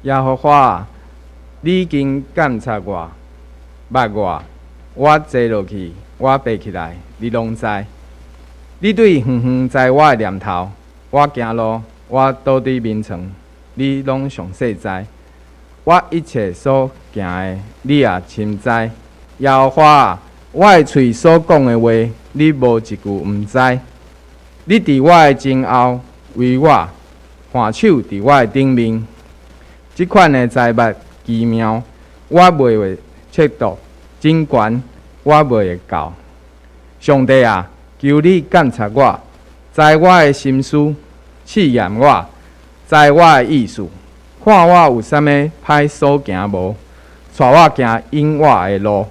耶和華啊，你已經監察我，捌我，我坐落去，我爬起來，你攏知。你對遠遠知我的念頭，我行路，我倒佇眠床，你攏詳細知。我一切所行的，你也深知。耶和華啊，我的喙所講的話，你無一句毋知。你佇我的前後圍我，看守佇我的頂面。這款的災物奇妙，我袂會測度，真懸，我袂會到。上帝啊，求你監察我，知我的心思，試驗我，知我的意思，看我有啥物歹所行無，帶我行永活的路。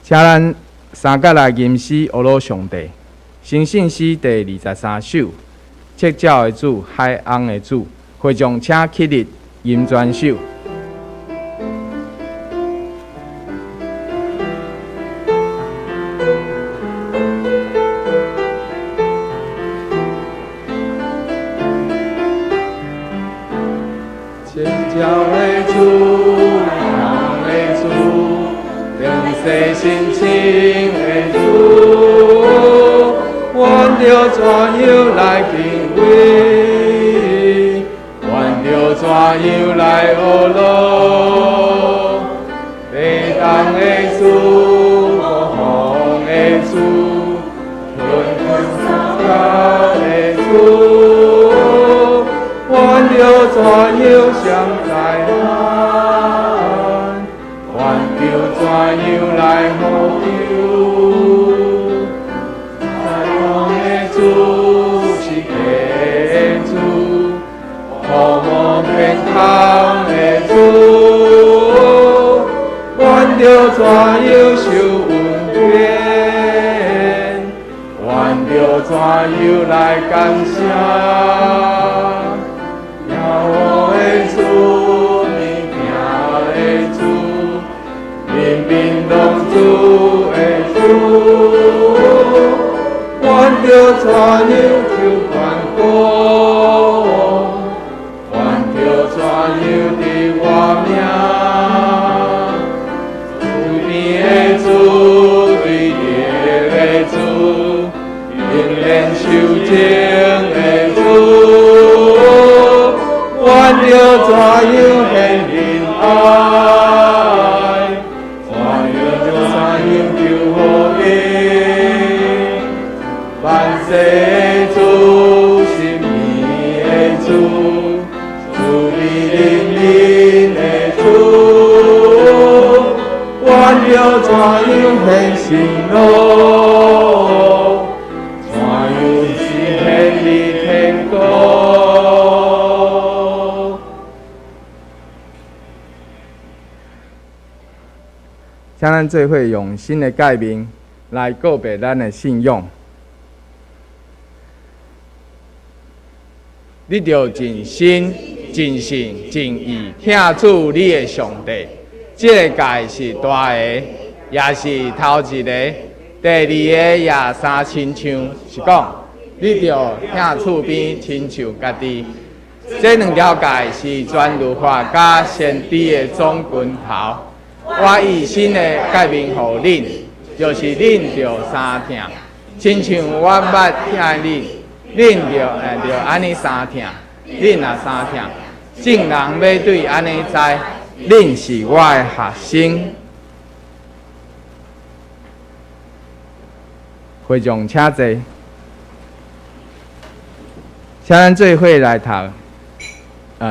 請咱三角來吟詩呵咾上帝，神聖詩第23首，赤腳的主，海翁的主，會眾請起立吟全首。赤腳的主，海翁的主，長勢神聖的主，阮著怎樣來敬畏？阮著怎樣來呵咾？地動的主，國風的主，春秋三的主，阮著怎樣相待咱？阮著怎樣來呼求？在空的主是天主，好無健康的主，阮著怎樣受恩典？阮著怎樣來感謝？耶和的主，物件的主，人民攏主的主，阮著怎樣求關顧？阮著怎樣佇我命？慈悲的主，對立的主，永遠受情的主，阮著怎樣顯仁愛？怎樣怎樣求福音？萬世的主，神秘的主，慈悲憐憫的主，阮著怎樣顯信樂？怎樣是顯你天國？請咱做伙用新的誡命來告白咱的信仰。你著盡心、盡性、盡意疼主你的上帝。這个誡是大个，也是頭一个。第二个也相親像，是講你著疼厝邊親像家己。這兩條誡是全律法佮先知的總根頭。我以新的誡命予恁，就是恁著相疼，親像我捌疼恁，恁著會著按呢相疼，恁也相疼。眾人欲對按呢知，恁是我的學生。會眾請坐，請咱做伙來讀，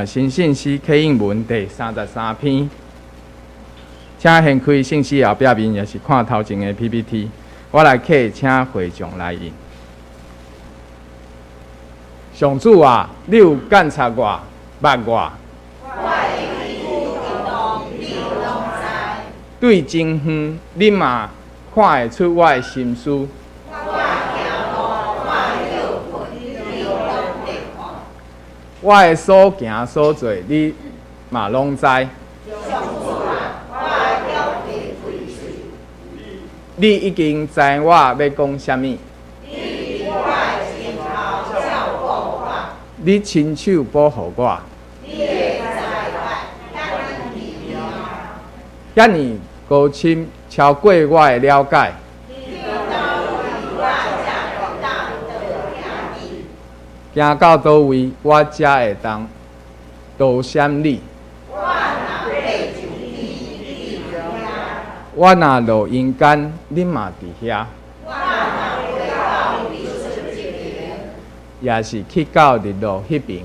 神聖詩啟應文第33篇。請掀開聖詩後壁面，也是看頭前的 PPT。我來課請會眾來印。上主啊，你有監察我，捌我。對真遠，你嘛看會出我的心思。我的所行所做，你嘛攏知。你已經知我欲講啥物。你親手保護我。遐爾高深，超過我的了解。行到佗位，我才會當躲閃你。我若落陰間，你嘛佇遐。也是去到日落彼爿。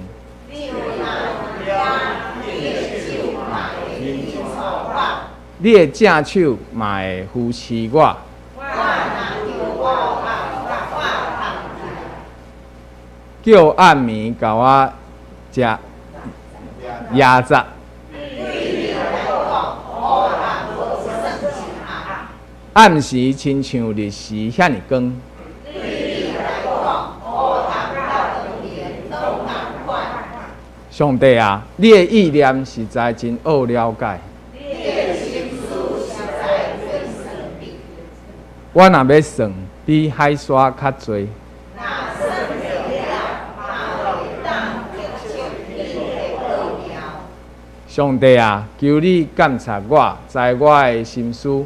你的正手嘛會扶持我。叫暗暝共我食壓榨。暗時親像日時遐爾光。上帝啊，你的意念實在真奧了解。我若欲算，比海沙較濟。上帝啊，求你監察我，知我的心思。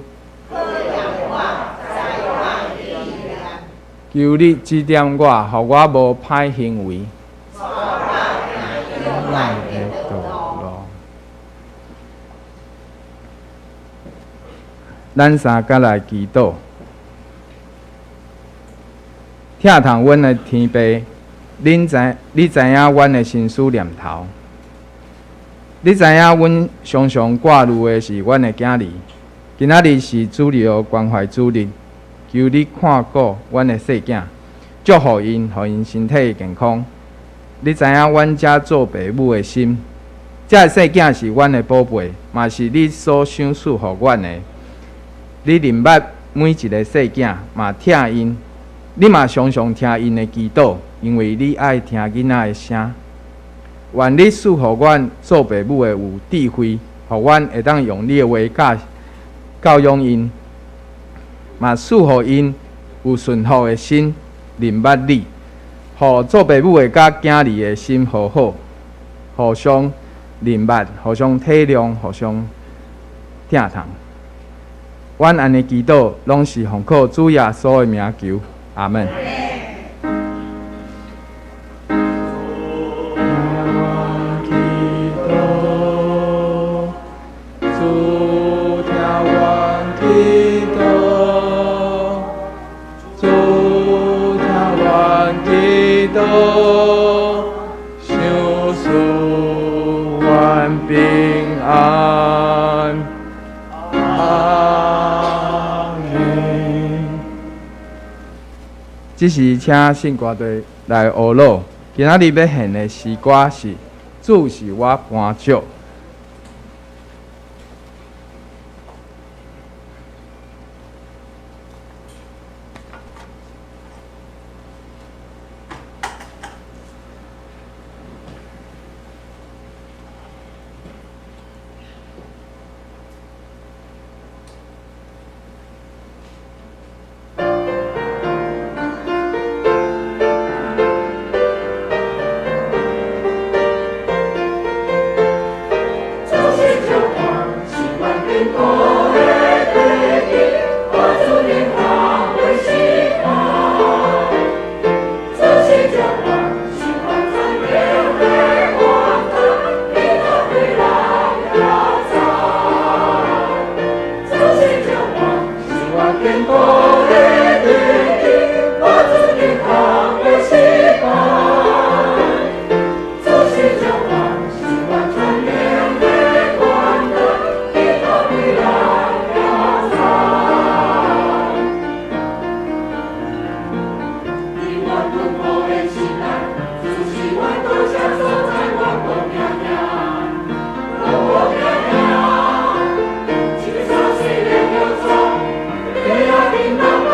求你指點我，予我無歹行為。咱三甲來祈禱，疼痛阮的天父，恁知你知影阮的心思念頭，你知影阮常常掛慮的是阮的囝兒。今仔日是主日關懷主日，求你看顧阮的細囝，祝福𪜶，予𪜶身體健康。你知影阮遮做爸母的心，這个細囝是阮的寶貝，嘛是你所賞賜予阮的。你認捌每一个細囝，嘛疼𪜶，你嘛常常聽𪜶的祈禱，因為你愛聽囡仔的聲。願你賜予阮做爸母的有智慧，予阮會當用你的話教教養𪜶，嘛賜予𪜶有順服的心，認捌你，予做爸母的佮囝兒的心和好，互相認捌，互相體諒，互相疼痛。阮按呢祈禱，攏是奉靠主耶穌的名求，阿們。主聽阮祈禱，主聽阮祈禱，賞賜阮平安。阿們。這時請聖歌隊來學樂。今仔日欲獻的詩歌是《主是我磐石》。主是石磐，是阮堅固的地基，我主的話為希望。主是石磐，是阮存留的源頭，依靠歸來要走。主是石磐，是阮堅固的地基，我主的話為希望。主是石磐，是阮存留的源頭，依靠歸來要走。伫阮困苦的時代，主是阮躲避所在，阮無驚驚，阮無驚驚。一个相信的叫做，地仔顶人無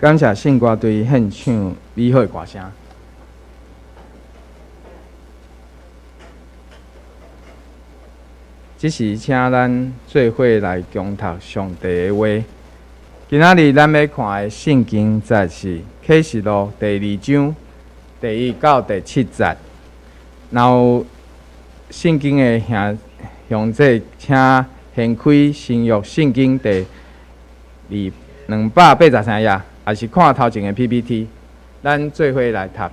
感謝聖歌隊獻唱美好的歌聲。這時，請咱做伙來共讀上帝的話。今仔日咱欲看的聖經節是啟示錄第二章第一到第七節。若有聖經的兄兄弟，請掀開新約聖經第283頁，抑是看頭前的 PPT，咱做伙來讀。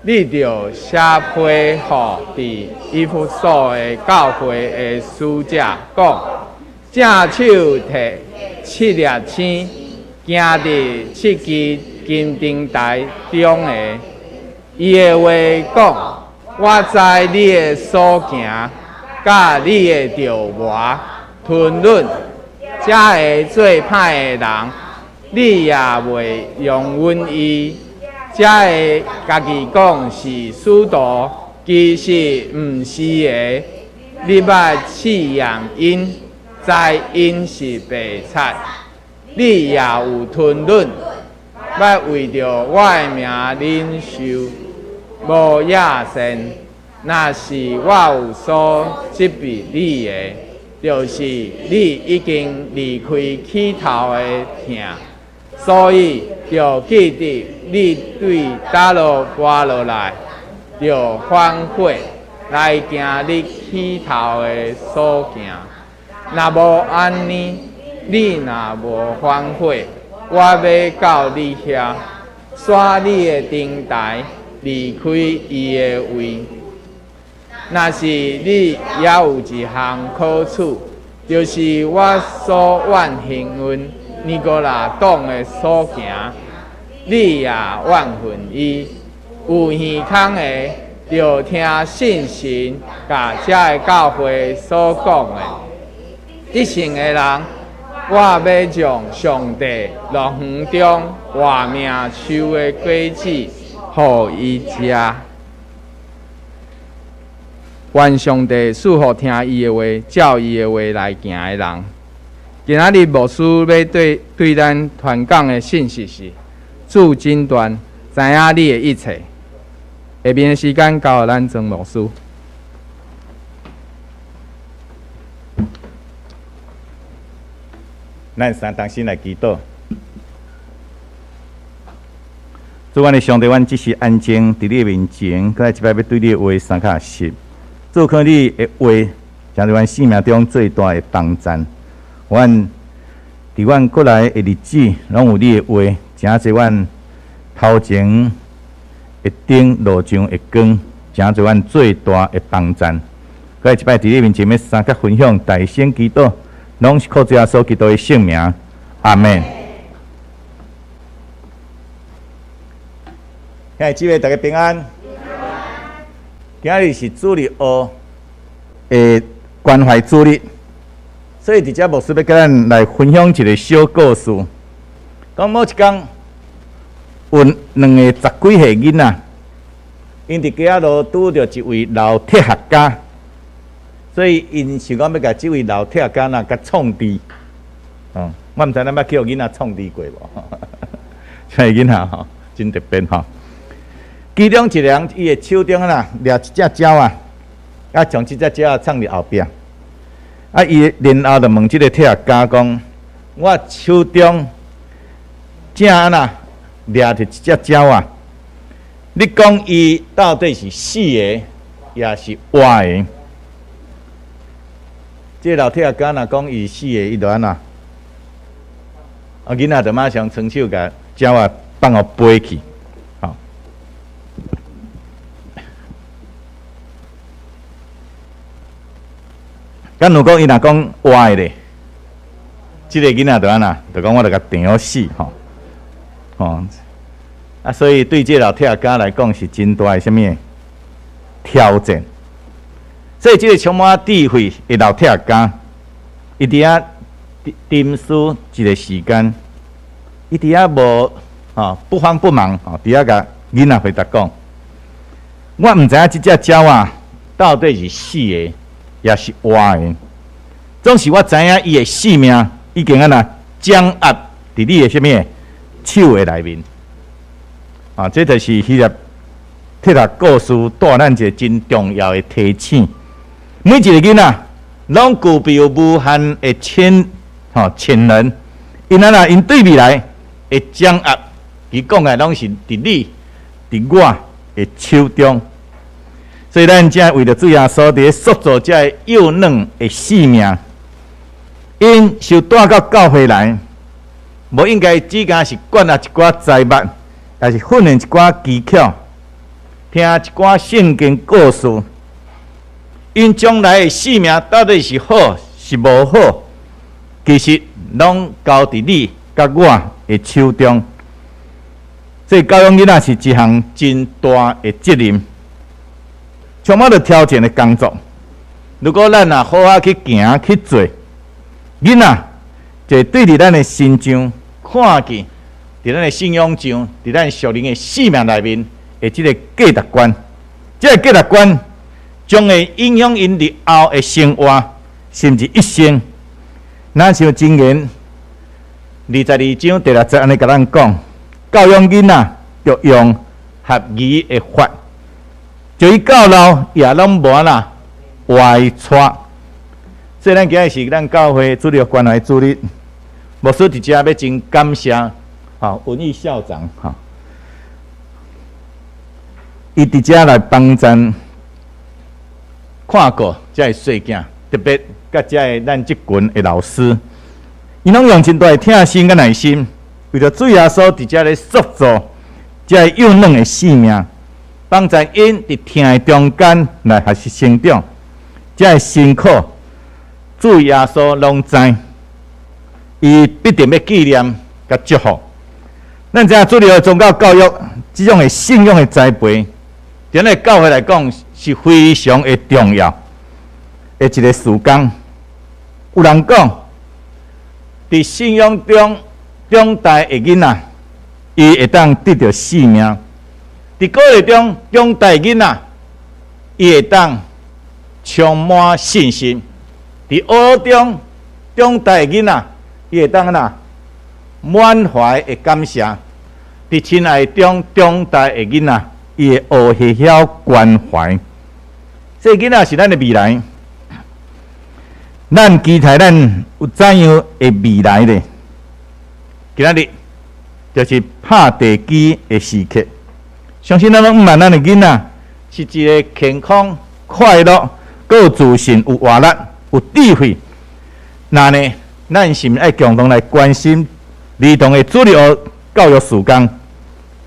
你著寫批予佇以弗所的教會的使者講：正手提七粒星，行佇七支金燈台中的，伊的話講：我知你的所行，佮你的著磨、吞忍，遮个做歹的人，你也袂容忍伊。遮个家己講是使徒，其實毋是的。你捌試驗𪜶，知𪜶是白賊。你也有吞忍，捌為著我的名忍受，無厭倦。若是我有所責備你的，就是你已經離開起頭的疼，所以著記得你對佗落跋落來，著反悔來行你起頭的所行。若無按呢，你若無反悔，我欲到你遐，徙你的燈台離開伊的位。若是你猶有一項可取，就是我所怨恨尼哥拉黨的所行，你也怨恨伊。有耳孔的，著聽聖神共這个教會所講的。得勝的人，我欲將上帝樂園中活命樹的果子予伊食。願上帝賜福聽伊的話，照伊的話來行的人。今仔日牧師欲對咱傳講的信息是：主診斷，知影你的一切。下面的時間交予咱曾牧師。咱三同心來祈禱。主，阮的上帝，阮這時安靜佇你的面前，閣來一擺欲對你的話相較實。主，靠你的話，成做阮生命中最大的幫贊。阮佇阮過來的日子，攏有你的話，成做阮頭前的燈，路上的光，成做阮最大的幫贊。閣來一擺佇你面前欲相佮分享，大聲祈禱，攏是靠主耶穌基督的聖名。阿們。兄弟姊妹，大家平安。今仔日是主日學的關懷主日，所以佇遮牧師欲共咱來分享一个小故事。講某一工有兩个十幾歲囡仔，𪜶佇街仔路拄著一位老鐵學家，所以𪜶想講欲共這位老鐵學家若共創治。哦，我毋知咱捌去予囡仔創治過無？這个囡仔吼，真特別吼。其中一个人，伊的手中啊，掠一隻鳥仔，啊，將這隻鳥仔藏佇後壁。啊，伊然後就問這个鐵學家講：我手中正按怎掠著一隻鳥仔，你講伊到底是死的，抑是活的？這个老鐵學家若講伊是死的，伊就按怎？啊，囡仔就馬上伸手共鳥仔放予飛去。敢如果伊若講活的咧，這个囡仔就按怎？就講我著共定予死吼，吼啊！所以對這个老鐵學家來講是真大的啥物挑戰。所以這个充滿智慧的老鐵學家，伊佇遐沉思一个時間，伊佇遐無吼不慌不忙吼，佇遐共囡仔回答講：我毋知影這隻鳥仔到底是死的，抑是活的，總是我知影伊的性命已經按怎掌握佇你的啥物手的內面。啊，這就是希臘鐵塔故事帶咱一個真重要的提醒。每一個囡仔攏具備有無限的潛能，𪜶啊若𪜶對未來的掌握，伊講的攏是佇你、佇我的手中。所以咱才為著主耶穌佇咧塑造這个幼嫩的生命，𪜶受帶到教會來，無應該只干是灌納一寡財物，抑是訓練一寡技巧，聽一寡聖經故事。𪜶將來的生命到底是好是無好，其實攏交佇你佮我的手中。所以教養囡仔是一項真大的責任，充滿著挑戰的工作。如果咱若好好去行去做，囡仔就會對佇咱的身上看見，佇咱的信仰上，佇咱屬靈的生命內面的這個價值觀，這個價值觀將會影響𪜶日後的生活，甚至一生。若像箴言22章第6節按呢共咱講，教養囡仔，著用合宜的法，就伊到老也攏無按怎歪跙。所以咱今日是咱教會主日關懷主日，牧師佇遮欲真感謝，文義校長，伊佇遮來幫贊看顧遮个細囝，特別佮遮个咱這群的老師，𪜶攏用真大的疼心佮耐心，為著主耶穌佇遮咧塑造遮个幼嫩的生命，幫贊𪜶佇疼的中間來學習成長，遮个辛苦，主耶穌攏知，伊必定欲紀念佮祝福。咱知影主日宗教教育這種的信仰的栽培，佇咱的教會來講是非常的重要的一個事工。有人講，佇信仰中長大的囡仔，伊會當得著性命；佇鼓勵中長大的囡仔，伊會當充滿信心；佇學中長大的囡仔，伊會當按怎滿懷的感謝；佇親愛中長大的囡仔，伊會學會曉關懷。這個囡仔是咱的未來，咱期待咱有怎樣的未來咧？今仔日就是拍地基的時刻，相信咱攏向望咱的囡仔是一個健康、快樂、閣有自信、有活力、有智慧。那呢，咱是毋愛共同來關心兒童的主日教育事工，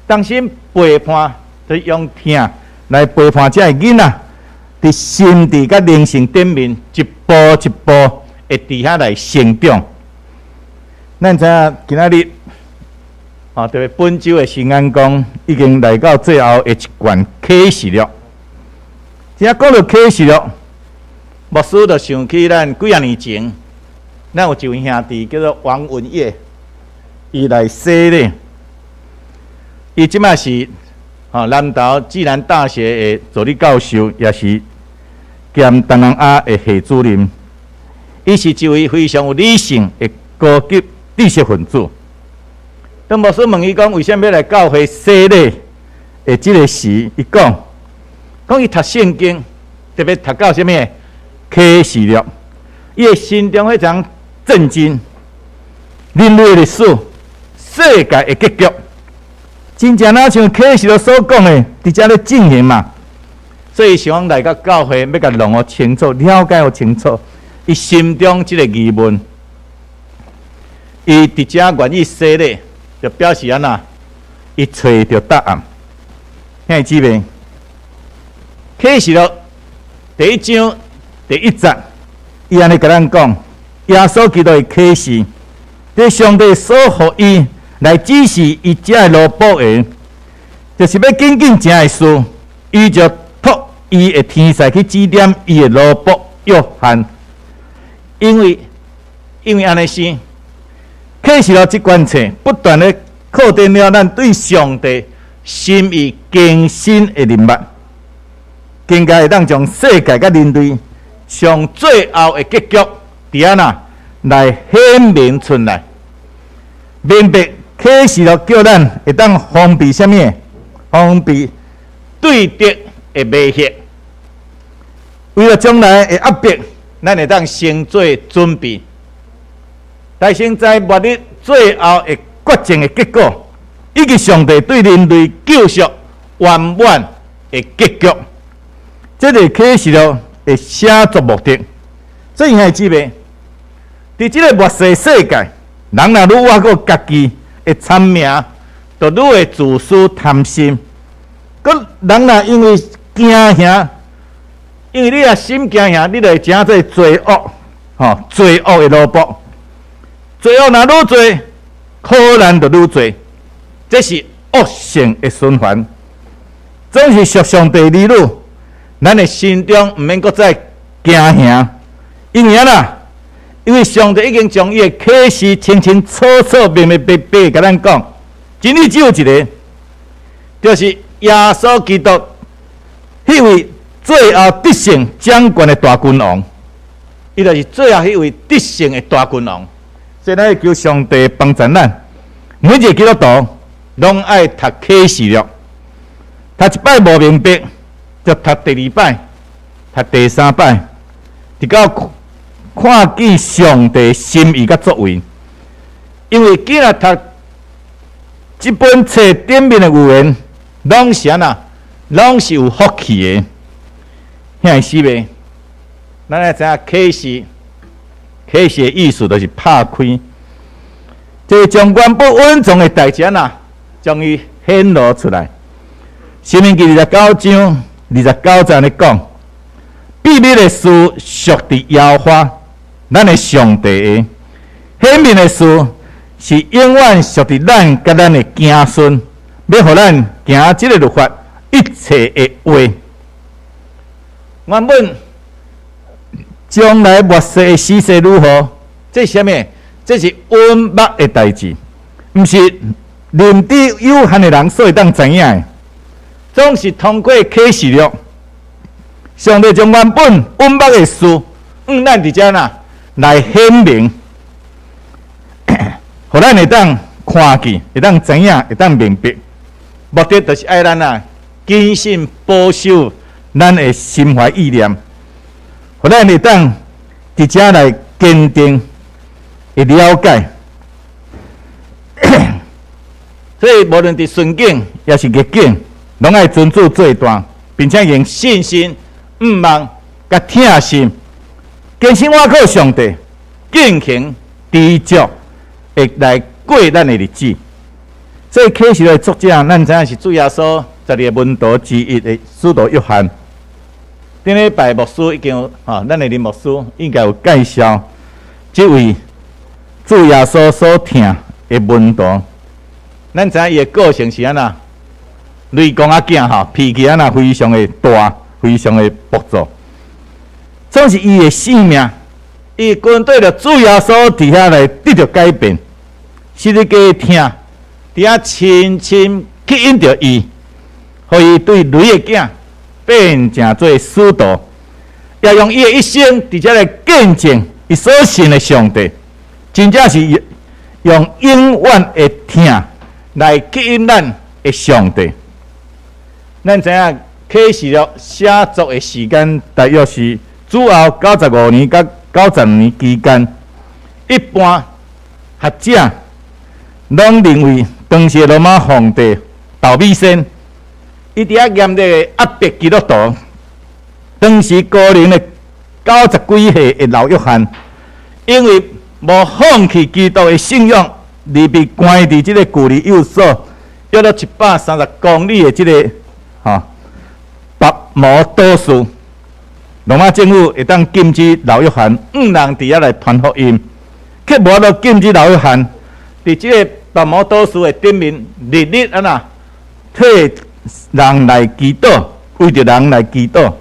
當心陪伴，就是用疼來陪伴這个囡仔，佇心智佮靈性頂面一步一步會佇遐來成長。咱知影今仔日，特別本週的聖安宮已經來到最後的一關啟示錄。這講到啟示錄，牧師就想起咱幾仔年前，咱有一位兄弟叫做王文業，伊來洗禮，伊這馬是南投暨南大學的助理教授，也是兼東南亞的系主任。伊是一位非常有理性的高級知識分子。當牧師問伊講，為啥物欲來教會洗禮的這個時，伊講，講伊讀聖經，特別讀到啥物啟示錄，伊的心中彼種震驚，人類歷史、世界的結局，真正若像啟示錄所講的，佇遮咧進行嘛。所以想來到教會，欲共弄予清楚、了解予清楚，伊心中這個疑問，伊佇遮願意洗禮，就表示按怎？伊揣著答案。兄弟姊妹，啟示錄第一章第一節，伊按呢共咱講，耶穌基督的啟示，佇上帝所予伊來指示伊遮的奴僕的，就是欲緊緊成的事，伊就託伊的天使去指點伊的奴僕約翰，因為按呢是啟示錄這卷冊不斷的擴展了咱對上帝心意更深的認識，更加會當將世界佮人類上最後的結局佇按怎來顯明出來，明白。啟示錄叫咱會當防備啥物？防備對敵的威脅。為了將來的壓迫，咱會當先做準備。大先知末日最後的決戰的結果，以及上帝對人類救贖圓滿的結局，這個啟示錄的寫作目的。所以兄弟姊妹，佇這个末世世界，人若愈倚靠家己的聰明，就愈會自私貪心。閣人若因為驚嚇，因為你若心驚嚇，你就會成做罪惡，吼，罪惡的奴僕。罪惡若愈濟，苦難就愈濟，這是惡性的循環。總是屬上帝兒女，咱的心中毋免閣再驚嚇，因為按怎？因為上帝已經將伊的啟示清清楚楚、明明白白共咱講，真理只有一个，就是耶穌基督，彼位最後得勝掌權的大君王，伊就是最後彼位得勝的大君王。所以咱要求上帝幫助咱，每一个基督徒攏愛讀啟示錄，讀一擺無明白，就讀第二擺，讀第三擺，直到看見上帝心意佮作為。因為囝仔讀這本冊頂面的預言，攏是按怎？攏是有福氣的。兄弟姊妹，咱來知影啟示，啟示的意思就是拍開，這將原本隱藏的代誌按怎，將伊顯露出來。申命記29章29節咧講，秘密的事屬佇耶和華，咱的上帝的；顯明的事是永遠屬佇咱佮咱的子孫，欲予咱行這个律法一切的話。原本將來末世的時勢如何？這是啥物？這是隱密的代誌，毋是認知有限的人所會當知影的。總是通過啟示錄，上帝將原本隱密的事，向咱佇遮啦來顯明，予咱會當看見，會當知影，會當明白。目的就是愛咱啊，謹慎保守咱的心懷意念，予咱會當佇遮來堅定的了解。所以，無論佇順境抑是逆境，攏愛尊主做大，並且用信心、向望、佮疼心，堅信倚靠上帝，敬虔知足，會來過咱的日子。所以啟示錄的作者，咱知影是主耶穌十二个門徒之一的使徒約翰。頂禮拜牧師已經有，吼，咱的林牧師應該有介紹這位主耶穌所疼的門徒。咱知影伊的個性是按怎？雷公仔囝吼，脾氣按怎非常的大，非常的暴躁。總是伊的性命，伊跟綴著主耶穌佇遐來得著改變，十字架的疼，佇遐深深吸引著伊，予伊對雷的囝變成做使徒，也用伊的一生佇遮來見證伊所信的上帝，真正是用永遠的疼來吸引咱的上帝。咱知影啟示錄寫作的時間大約是主後95年佮92年期間。一般學者攏認為當時羅馬皇帝豆米仙，伊佇遐嚴厲的壓迫基督徒。當時高齡的九十幾歲的老約翰，因為無放棄基督的信仰，而被關佇這個距離以弗所約莫130公里的這个拔摩島嶼。羅馬政府會當禁止老約翰向人佇遐來傳福音，卻無法度禁止老約翰佇這個拔摩島嶼的頂面，日日按怎替人來祈禱，為著人來祈禱，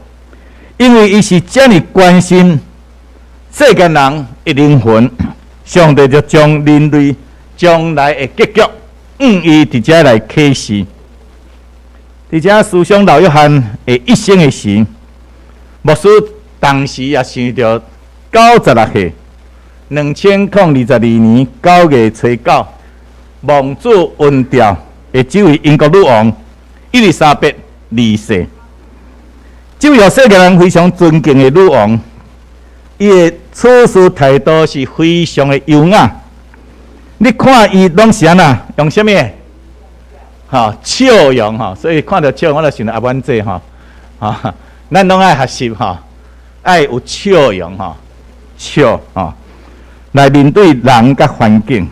因為伊是遮爾關心世間人的靈魂，上帝就將人類將來的結局，向伊佇遮來啟示。佇遮思想老約翰的一生的時，牧師當時也想著96歲，2022年9月初9，望主恩召的這位英國女王伊麗莎白二世，這位予世界人非常尊敬的女王，伊的處事態度是非常的優雅。你看伊攏是按怎用啥物？吼，笑容吼，所以看著笑容，我就想著阿婉姐吼，吼，咱攏愛學習吼，愛有笑容吼，笑吼，來面對人佮環境。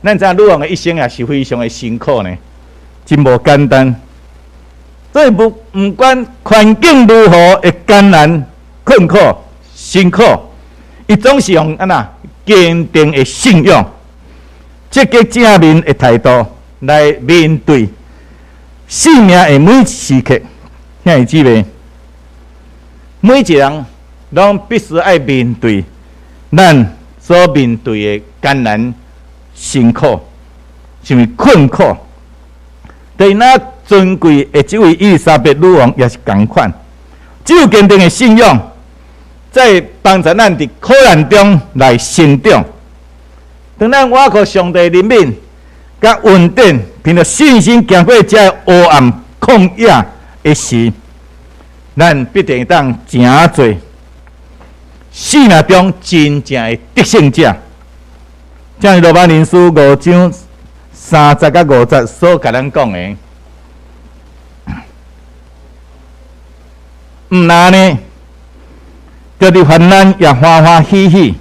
咱知影女王的一生也是非常的辛苦呢，真無簡單。所以不毋管環境如何的艱難、困苦、辛苦，伊總是用按怎堅定的信仰、積極正面的態度來面對生命的每一時刻。兄弟姊妹，每一個人攏必須愛面對咱所面對的艱難、辛苦，甚至困苦。對那尊貴的這位伊麗莎白女王也是仝款，只有堅定的信仰，才會幫助咱佇苦難中來成長。當咱倚靠上帝憐憫、佮恩典，憑著信心行過這個黑暗曠野的時，咱必定會當成做生命中真正的得勝者。正如羅馬人書五章三節佮五節所共咱講的，毋若呢，著佇患難也歡歡喜喜，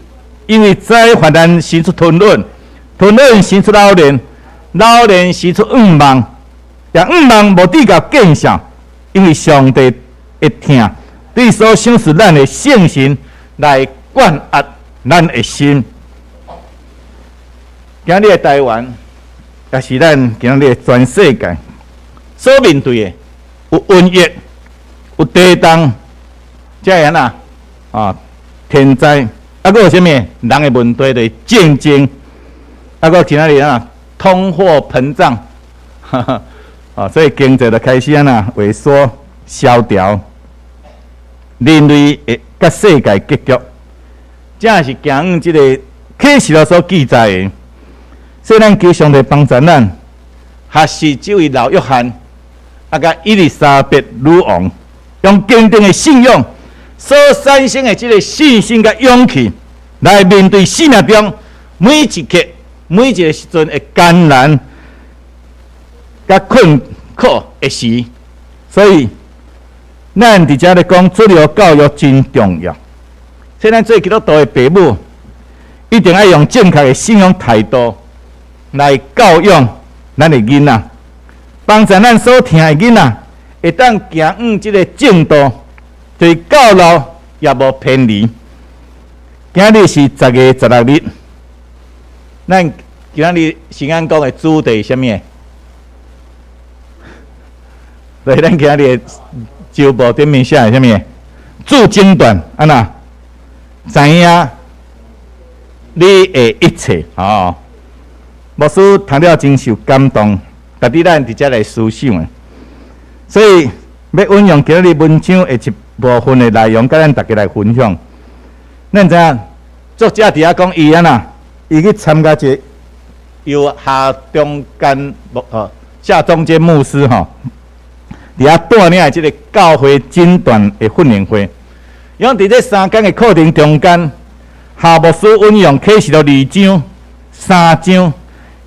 因為知患難生出吞忍，吞忍生出老練，老練生出向望，也向望無至共見笑，因為上帝的疼對所賞賜咱的聖神來灌壓咱的心。今日的台灣，也是咱今日的全世界所面對的，有瘟疫，有地動，這樣啊，啊，天災，啊，閣有啥物人的問題，就是戰爭，啊，閣今仔日啊，通貨膨脹，哈哈，啊，所以經濟就開始按怎萎縮、蕭條，人類的佮世界格局，這是行往這个啟示錄所記載的。所以咱求上帝幫助咱，學習這位老約翰，啊，佮伊麗莎白女王，用堅定的信仰所產生的這个信心佮勇氣，來面對生命中每一刻、每一个時陣的艱難佮困苦的時。所以，咱佇遮咧講，主日學教育真重要。所以咱做基督徒的爸母，一定愛用正確的信仰態度來教養咱的囡仔，幫助咱所疼的囡仔會當行往這个正道，就是到老也無偏離。今日是10月16日，咱今日先按講的主題是啥物？對，咱今日的週報頂面寫的啥物？主診斷，按怎？知影你的一切，吼。牧師讀了真受感動，值得咱佇遮來思想的。所以欲引用今日文章的一部分的內容，佮咱大家來分享。咱知影作者佇遐講伊按怎，伊去參加一个由夏中間牧夏中間牧師吼，佇遐帶領的這个教會診斷的訓練會。伊講佇這三工的課程中間，夏牧師引用啟示錄二章、三章。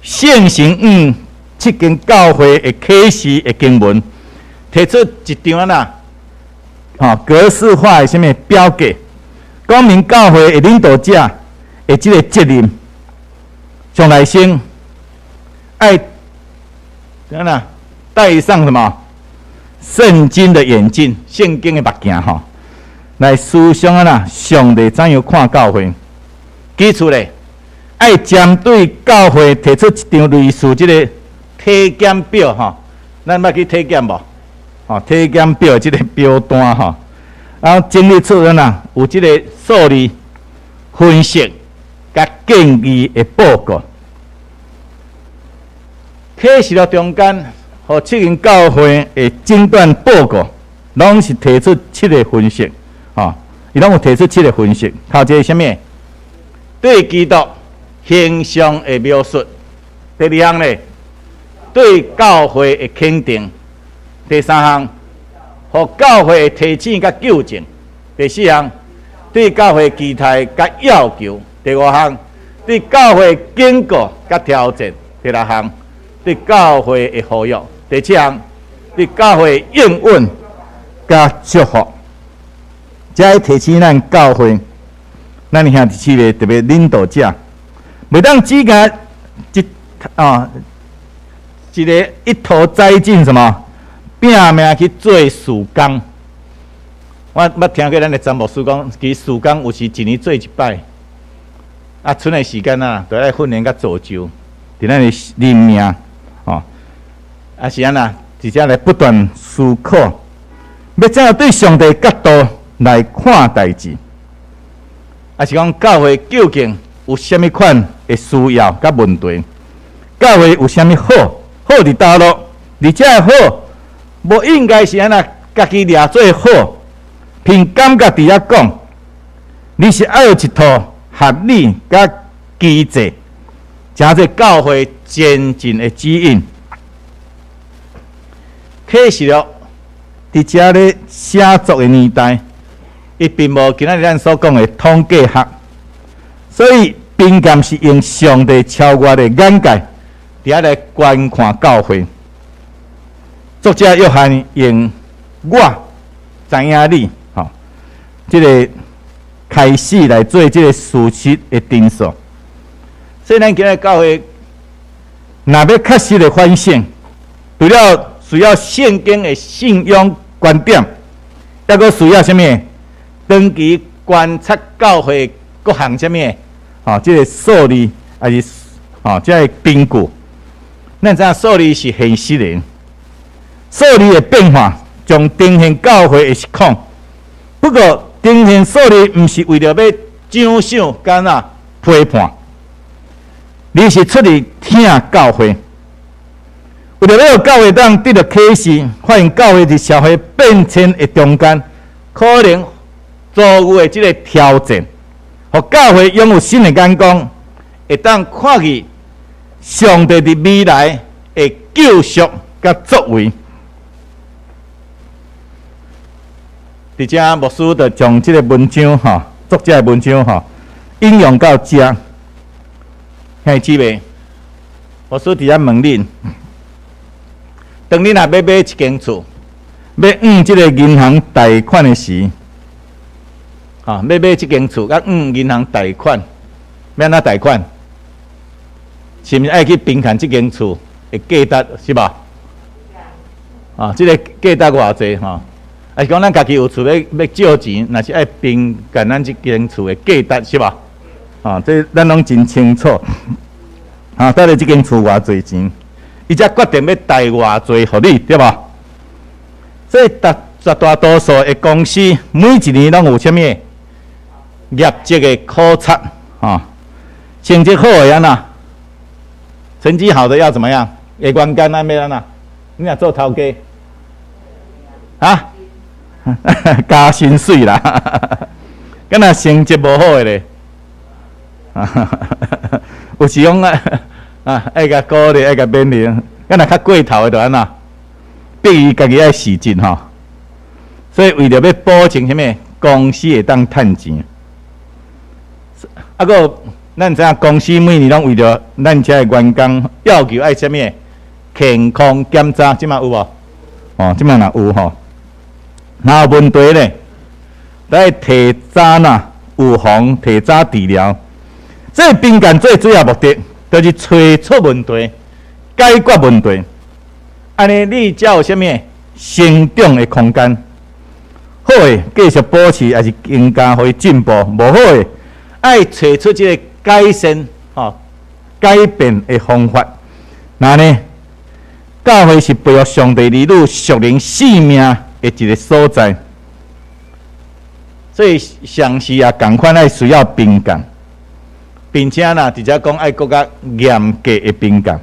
聖神向七間教會的啟示的經文，提出一張按怎，吼格式化的啥物表格，講明教會的領導者的這个責任。上來先愛按怎戴上什麼聖經的眼鏡，聖經的目鏡吼，來思想按怎上帝怎樣看教會。其次咧，愛針對教會提出一張類似這个體檢表吼，咱捌去體檢無？吼，體檢表這个表單吼，然後整理出按怎有這个數字分析佮建議的報告。啟示錄中間，予七間教會的診斷報告，攏是提出七个分析，吼，伊攏有提出七个分析。頭一个啥物？對基督形象的描述，第二項咧，對教會的肯定；第三項，予教會的提醒佮糾正；第四項，對教會期待佮要求；第五項，對教會警告佮挑戰；第六項，對教會的呼籲；第七項，對教會應允佮祝福。這會提醒咱教會，咱兄弟姊妹特別領導者，袂當只共一啊一个一頭栽進什麼，拼命去做事工。我捌聽過咱的詹牧師講，其實事工有時一年做一擺，啊，賰的時間啊，都愛訓練佮造就，佇咱的靈命，哦，啊是按怎，直接來不斷思考，欲怎樣對上帝角度來看代誌，啊是講教會究竟有啥物款的需要佮問題？教會有啥物好？好佇佗落，而且好，無應該是按怎家己掠做好，憑感覺佇遐講，你是愛有一套合理佮機制，成做教會前進的指引。啟示錄佇遮咧寫作的年代，伊並無今仔日咱所講的統計學，所以評鑑是用上帝超越的眼界，佇遐來觀看教會。作者約翰用我知影你，吼，這个開始來做這个事實的陳述。所以咱今仔教會，若欲確實的反省，除了需要聖經的信仰觀點，抑閣需要啥物？長期觀察教會各項啥物？吼，這个數字抑是吼，這个憑據。咱知影數字是現實的，數字的變化將呈現教會的實況。不過，呈現數字毋是為著欲獎賞、佮怎批判，而是出自疼教會。為著欲予教會當得著啟示，發現教會佇社會變遷的中間，可能遭遇的這个挑戰，予教會擁有新的眼光，會當看見上帝佇未來的救贖佮作為。佇遮牧師就將這个文章吼，作者的文章吼，引用到遮。兄弟姊妹，牧師佇遮問恁：當恁若欲買一間厝，欲按這个銀行貸款的時，吼，欲買這間厝，佮按銀行貸款，欲按怎貸款？是毋是愛去評鑑這間厝的價值，是無？啊，這个價值偌濟吼？抑是講咱家己有厝欲欲借錢，若是愛評鑑咱這間厝的價值，是無？啊，這咱攏真清楚。啊，到底這間厝偌濟錢，伊才決定欲貸偌濟予你，對無？所以，絕絕大多數的公司每一年攏有啥物業績的考察，吼，成績好的按怎？成績好的要怎麼樣？會員工按欲按怎？你若做頭家，啊？加薪水啦，敢若成績無好的咧，有時講啊啊，愛共鼓勵，愛共勉勵，敢若較過頭的就按怎？逼伊家己愛辭職吼。所以為著欲保證啥物公司會當趁錢，啊，閣有咱知影公司每年攏為著咱遮的員工要求愛啥物健康檢查，這馬有無？哦，這馬若有吼。若有問題咧，都愛提早呐預防，提早治療。這個評鑑最主要目的，就是揣出問題，解決問題。按呢，你才有啥物成長的空間。好的，繼續保持，抑是更加予伊進步；無好的，愛揣出這個改善、吼改變的方法。那呢，教會是培育上帝兒女屬靈性命的一个所在，所以上司也仝款愛需要評鑑，並且啦，佇遮講愛閣較嚴格的評鑑，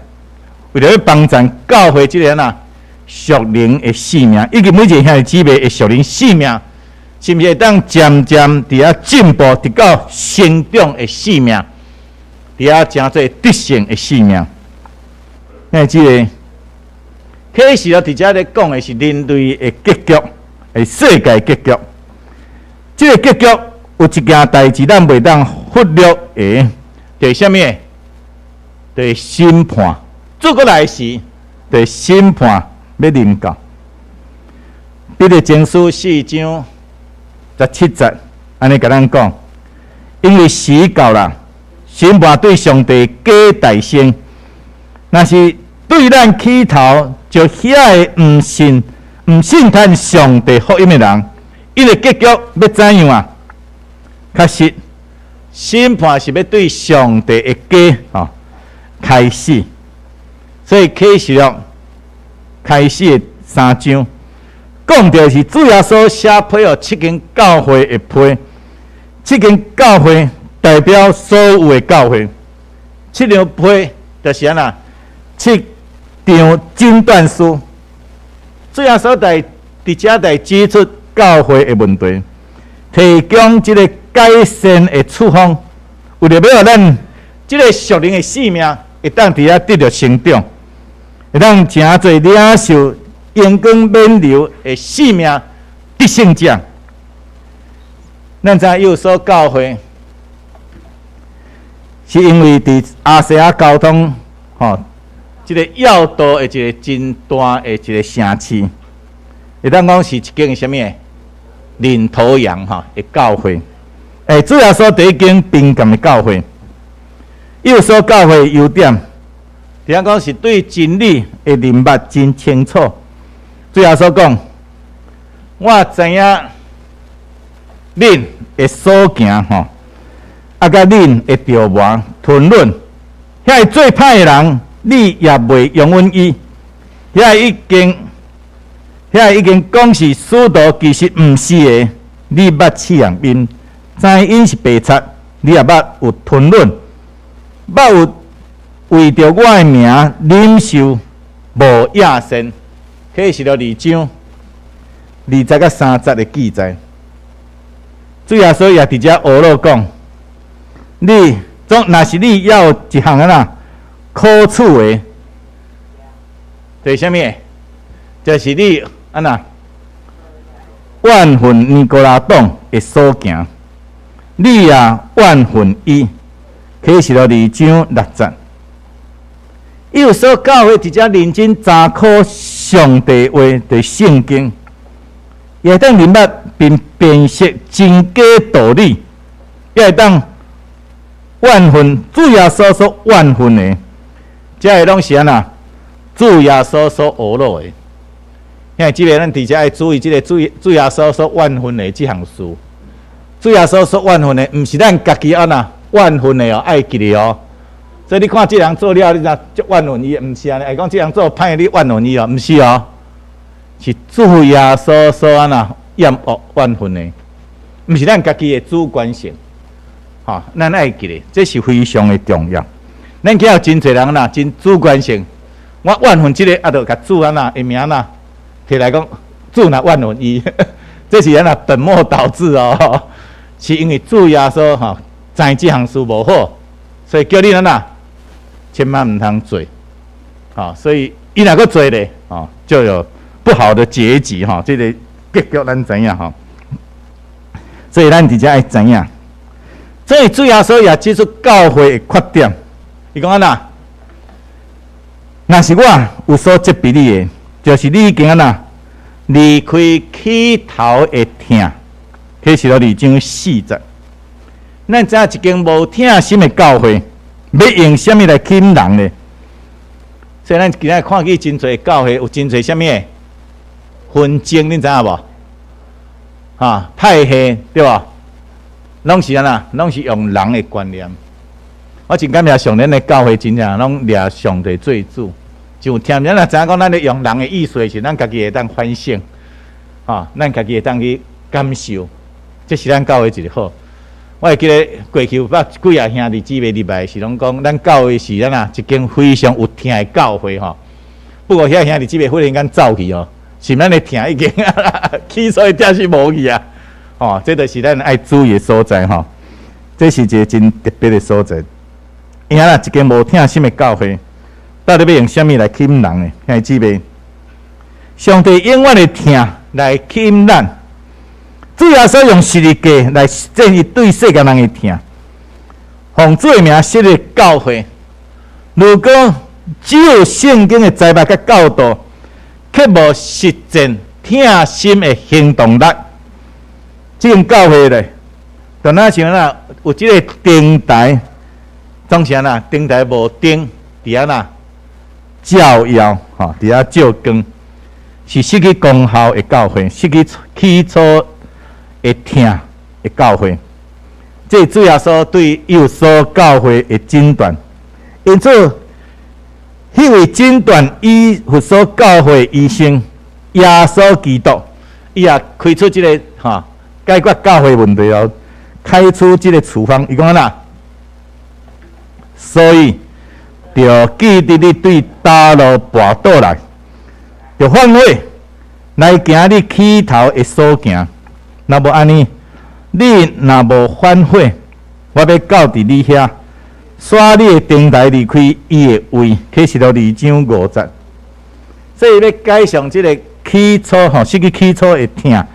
為著欲幫助教會這个啦屬靈的性命，以及每一个兄弟姊妹的屬靈性命，是毋是會當漸漸佇遐進步，直到成長的性命，佇遐成做得勝的性命。兄姊妹，啟示錄佇遮咧講的是人類的結局，的世界結局。這個結局有一件代誌咱袂當忽略的，就是啥物？就是審判。主閣來時，就是審判欲臨到。彼得前書四章十七節，按呢共咱講，因為時到啦，審判對上帝家代先，若是對咱起頭，就遐个毋信、毋信嘆上帝福音的人，𪜶的結局欲怎樣啊？確實，審判是欲對上帝的家吼開始，所以啟示錄開始的三章，講著是主耶穌寫批予七間教會的批，七間教會代表所有的教會，七張批就是按怎？七張診斷書。主耶穌在佇遮來指出教會的問題，提供這个改善的處方，為著欲予咱這个屬靈的性命會當佇遐得著成長，會當成做領受榮光冕旒的性命得勝者。咱知以弗所教會是因為佇亞細亞交通吼，這个要道的一个真大的一个城市，會當講是一間啥物領頭羊吼的教會。主耶穌第一間評鑑的教會，以弗所教會優點，聽講是對真理的認捌真清楚。主耶穌講：我知影恁的所行吼，啊，佮恁的著磨吞忍，遐个做歹的人，你也袂容忍伊。遐个已經講是使徒，其實毋是的。你捌試驗𪜶，知𪜶是白賊，你也捌有吞忍，捌有為著我的名忍受無厭善。啟示錄二章二節佮三節的記載，主耶穌也佇遮呵咾講：你總若是你猶有一項按怎可取的，就是啥物？就是你按怎怨恨尼哥拉黨的所行，你也怨恨伊。啟示錄二章六節，以弗所教會佇遮認真查考上帝話的聖經，也會當認捌並辨識真假道理，也會當怨恨主耶穌所怨恨的，這个攏是按怎？主耶穌所呵咾的。因為這个咱佇遮愛注意，這个主耶穌所怨恨的這項事。主耶穌所怨恨的，毋是咱家己按怎怨恨的哦，愛記得哦。所以你看這人做了，你知足怨恨伊，毋是按呢？會講這人做歹，你怨恨伊哦，毋是哦，是主耶穌所按怎厭惡怨恨的，毋是咱家己的主觀性。吼，咱愛記得，這是非常的重要。咱見有真濟人啦，真主觀性。我怨恨這个，啊，就共主按怎的名啦，提來講，主若怨恨伊，這是按怎本末倒置哦。是因為主耶穌吼知這項事無好，所以叫你按怎千萬毋通做。吼，所以伊若閣做咧，吼，就有不好的結局吼。這个結局咱知影吼。所以咱佇遮愛知影。所以主耶穌也指出教會的缺點，伊講按怎？若是我有所責備你的，就是你已經按怎離開起頭的疼，啟示錄二章四節。咱知影一間無疼心的教會，欲用啥物來吸引人呢？所以咱今仔看見真濟教會有真濟啥物的紛爭，恁知影無？哈，派系對無？攏是按怎？攏是用人的觀念。我真感謝上年的教會真正攏掠上帝做主，就聽咱若知影講，咱咧用人的意思的時，咱家己會當反省，吼，咱家己會當去感受，這是咱教會一个好。我會記得過去有捌幾仔兄弟姊妹入來，是攏講咱教會是按怎一間非常有疼的教會吼。不過遐兄弟姊妹忽然間走去哦，是咱的疼已經起初的疼是無去啊。吼，這就是咱愛注意的所在吼。這是一个真特別的所在。因為一間無疼心的教會，到底欲用啥物來吸引人呢？兄弟姊妹，上帝永遠的疼來吸引咱。主耶穌用十字架來實踐伊對世間人的疼，奉主的名設立教會。如果只有聖經的知捌佮教導，卻無實踐疼心的行動力，這間教會咧，就若像哪有這个燈台，總是按怎燈台無燈，佇遐哪照耀，吼，佇遐照光，是失去功效的教會，失去起初的疼的教會。這是主耶穌對以弗所教會的診斷。因此，彼位診斷以弗所教會醫生耶穌基督，伊也開出這个吼解決教會問題哦，開出這个處方，伊講按怎？所以，著記得你對倒落跋倒來，著反悔來行你起頭的所行。若無按呢，你若無反悔，我欲到佇你遐，徙你的燈臺離開伊的位。啟示錄二章五節。所以欲改善這个起初吼，失去起初的疼，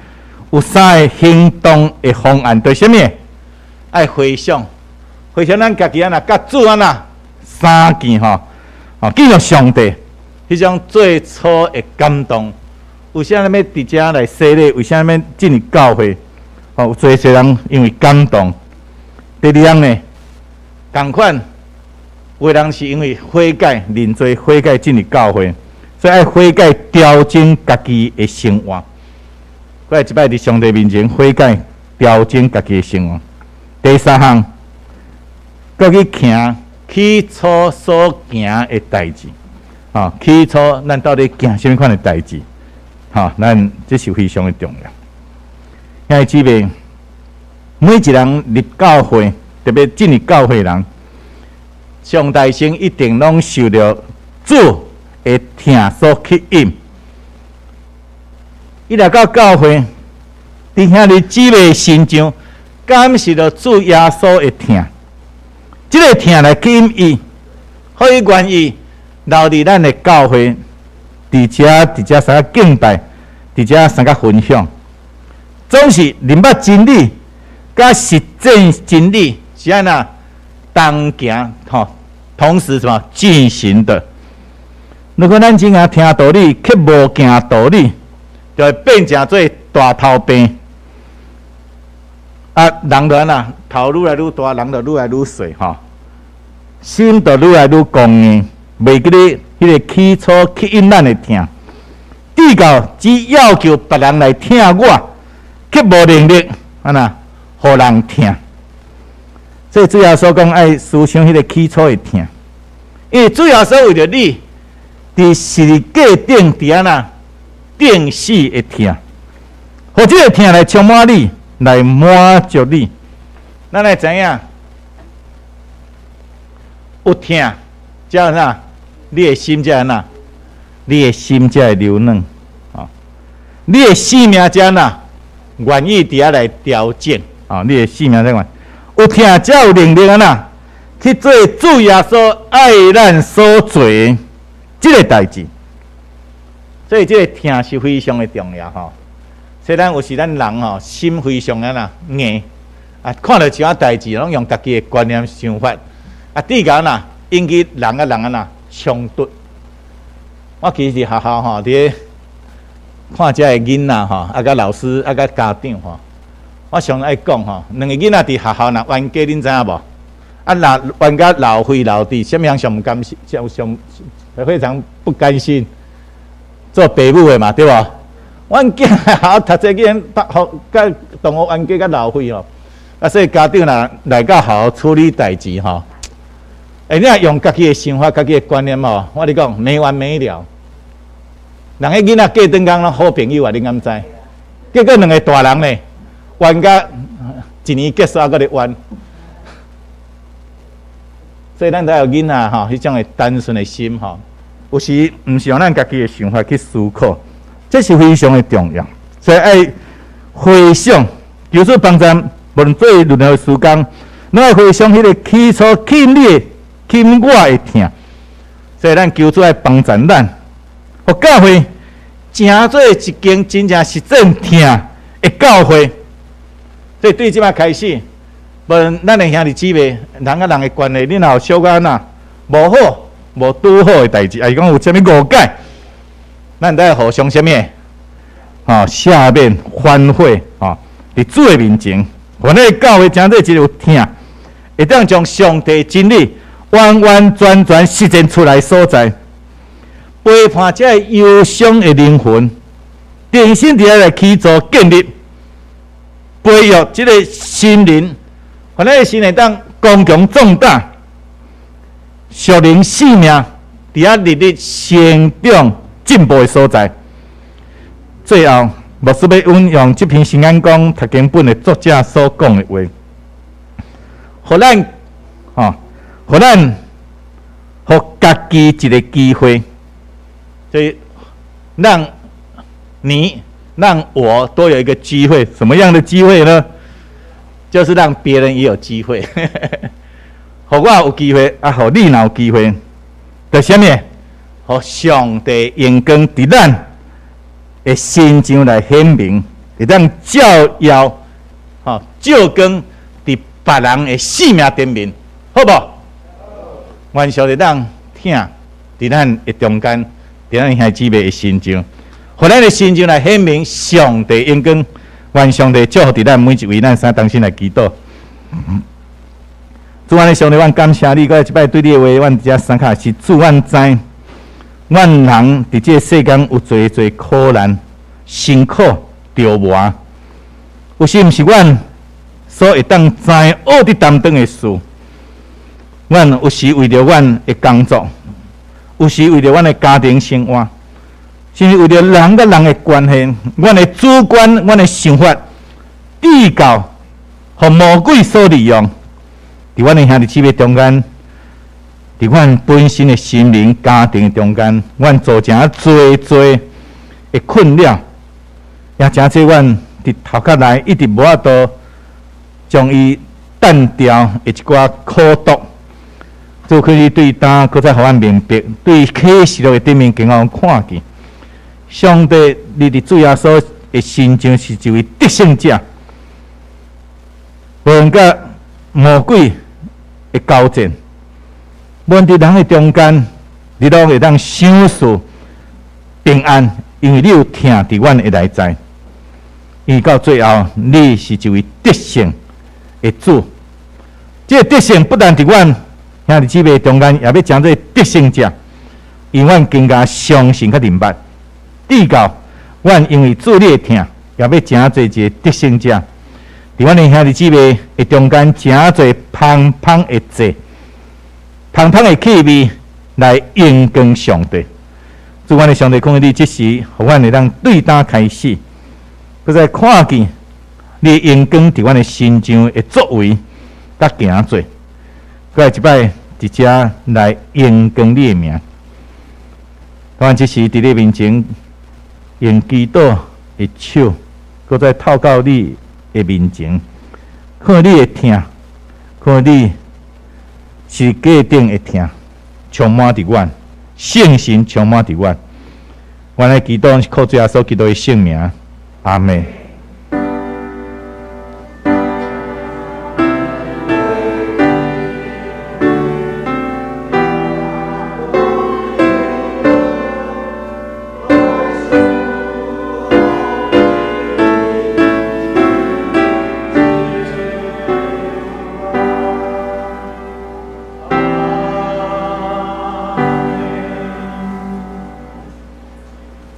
有三个行動的方案，對啥物？愛回想，回想咱家己按怎，佮主按怎相見吼，吼見著上帝，彼種最初的感動。為啥物欲佇遮來洗禮？為啥物進入教會？吼，有濟濟人因為感動。第二項呢，仝款，有的人是因為悔改、認罪、悔改進入教會，所以愛悔改調整家己的生活。閣來一擺佇上帝面前悔改調整家己的生活。第三項，閣去行起初所行的代誌。啊，起初咱到底行啥物款的代誌？吼，咱這是非常的重要。兄弟姊妹，每一人入教會，特別進入教會人，上大先一定攏受著主的疼所吸引。伊來到教會，佇兄弟姊妹身上感受著主耶穌的疼，這个疼來吸引伊，予伊願意留佇咱的教會，佇遮相佮敬拜，佇遮相佮分享，總是認捌真理，佮實踐真理是按怎同行吼，同時什麼進行的。如果咱只愛聽道理，卻無行道理，就會變成做大頭病。啊，人就按怎頭愈來愈大，人就愈來愈細吼，心就愈來愈剛硬，袂記得彼个起初吸引咱的疼。至到只要求別人來疼我，卻無能力按怎予人疼。所以主耶穌講愛思想彼个起初的疼，因為主耶穌為著你，佇十字架頂佇按怎釘死的疼，予這个疼來充滿你，來滿足你。咱來知影，有疼，才按怎？你的心才按怎？你的心才會柔軟，啊！你的生命才按怎？願意佇遐來調整，啊！你的生命才願有疼，才有能力按怎去做主耶穌愛咱所做的這个代誌。所以這个疼是非常的重要吼。雖然有時咱人吼心非常按怎硬，啊，看著一寡代誌，攏用家己的觀念想法，啊，至到若引起人佮人按怎衝突。我其實佇學校吼，佇咧看遮的囡仔吼，啊，佮老師啊，佮家長吼，我常愛講吼，兩个囡仔佇學校若冤家，恁知影無？啊，若冤甲老廢老地，啥物人上毋甘心？上上非常不甘心做爸母的嘛，對無？阮囝學校讀冊，竟然佮同學冤家佮老廢吼，啊，所以家長若來到學校處理代誌吼，欸，你若用家己的想法、家己的觀念吼，我咧講沒完沒了。人彼囡仔過轉工攏好朋友啊，你敢知？結果兩个大人呢，冤甲一年結束猶閣咧冤。所以咱著愛予囡仔吼，彼種的單純的心吼，有時毋是用咱家己的想法去思考，這是非常的重要。所以愛回想，求主幫助，無論做任何事工，攏愛回想彼个起初吸引你的、吸引我的疼。所以咱求主來幫助咱，予教會成做一間真正實踐疼的教會。所以對這擺開始，無論咱的兄弟姊妹，人佮人的關係，你若有小可按怎無好、無拄好的代誌，抑是講有啥物誤解，咱都愛互相啥物？吼，赦免、反悔，吼，佇主的面前，予咱的教會成做一個有疼，會當將上帝真理完完全全實踐出來所在，陪伴這个憂傷的靈魂，重新佇遐來起造建立，培育這个心靈，予咱的心靈當剛強壯膽，屬靈生命佇遐日日成長進步的所在。最後，牧師欲引用這篇新眼光讀經本的作者所講的話，予咱，吼，予咱，予家己一个機會，所以讓你、讓我都有一個機會。什麼樣的機會呢？就是讓別人也有機會。予我有機會，啊，予你若有機會，就是啥物？予上帝榮光佇咱的身上來顯明，會當照耀，吼，照光佇別人的生命頂面，好無？願上帝當疼佇咱的中間，佇咱兄弟姊妹的身上，予咱的身上來顯明上帝榮光。願上帝祝福佇咱每一位，咱三同心來祈禱。主，阮的上帝，阮感謝你，閣一擺對你的話，阮佇遮相卡是主，阮知，阮人佇這个世間有濟濟苦難、辛苦、折磨，有時毋是阮所會當知學佇擔當的事。阮有時為著阮的工作，有時為著阮的家庭生活，甚至為著人佮人的關係，阮的主觀、阮的想法，至到予魔鬼所利用，佇阮的兄弟姊妹中間，佇阮本身的心靈、家庭中間，阮造成濟濟的困擾，也誠濟阮佇頭殼內一直無法度將伊淡掉的一寡苦毒。主可以對今閣再予阮明白，對啟示錄的頂面更予阮看見，上帝你佇主耶穌的身上是一位得勝者，無論佮魔鬼的交戰，無論佇人的中間，你攏會當賞賜平安，因為你有疼佇阮的內在。因為到最後，你是一位得勝的主。這個得勝不但佇阮兄弟姊妹中間，也欲成做得勝者，因為阮更加相信佮明白。至到阮因為主你的疼，也欲成做一个得勝者。佇阮的兄弟姊妹的中間，成做芳芳的祭，芳芳的氣味來榮光上帝。主，阮的上帝，懇求你這時，予阮會當對今開始，閣再看見你的榮光佇阮的身上的作為佮行做，閣來一擺佇遮來榮光你的名。阮這時佇你面前用祈禱的手，閣再透到你的面前，看你的疼，看你是何等的疼，充滿佇阮，聖神充滿佇阮。阮來祈禱，是靠主耶穌基督的聖名，阿們。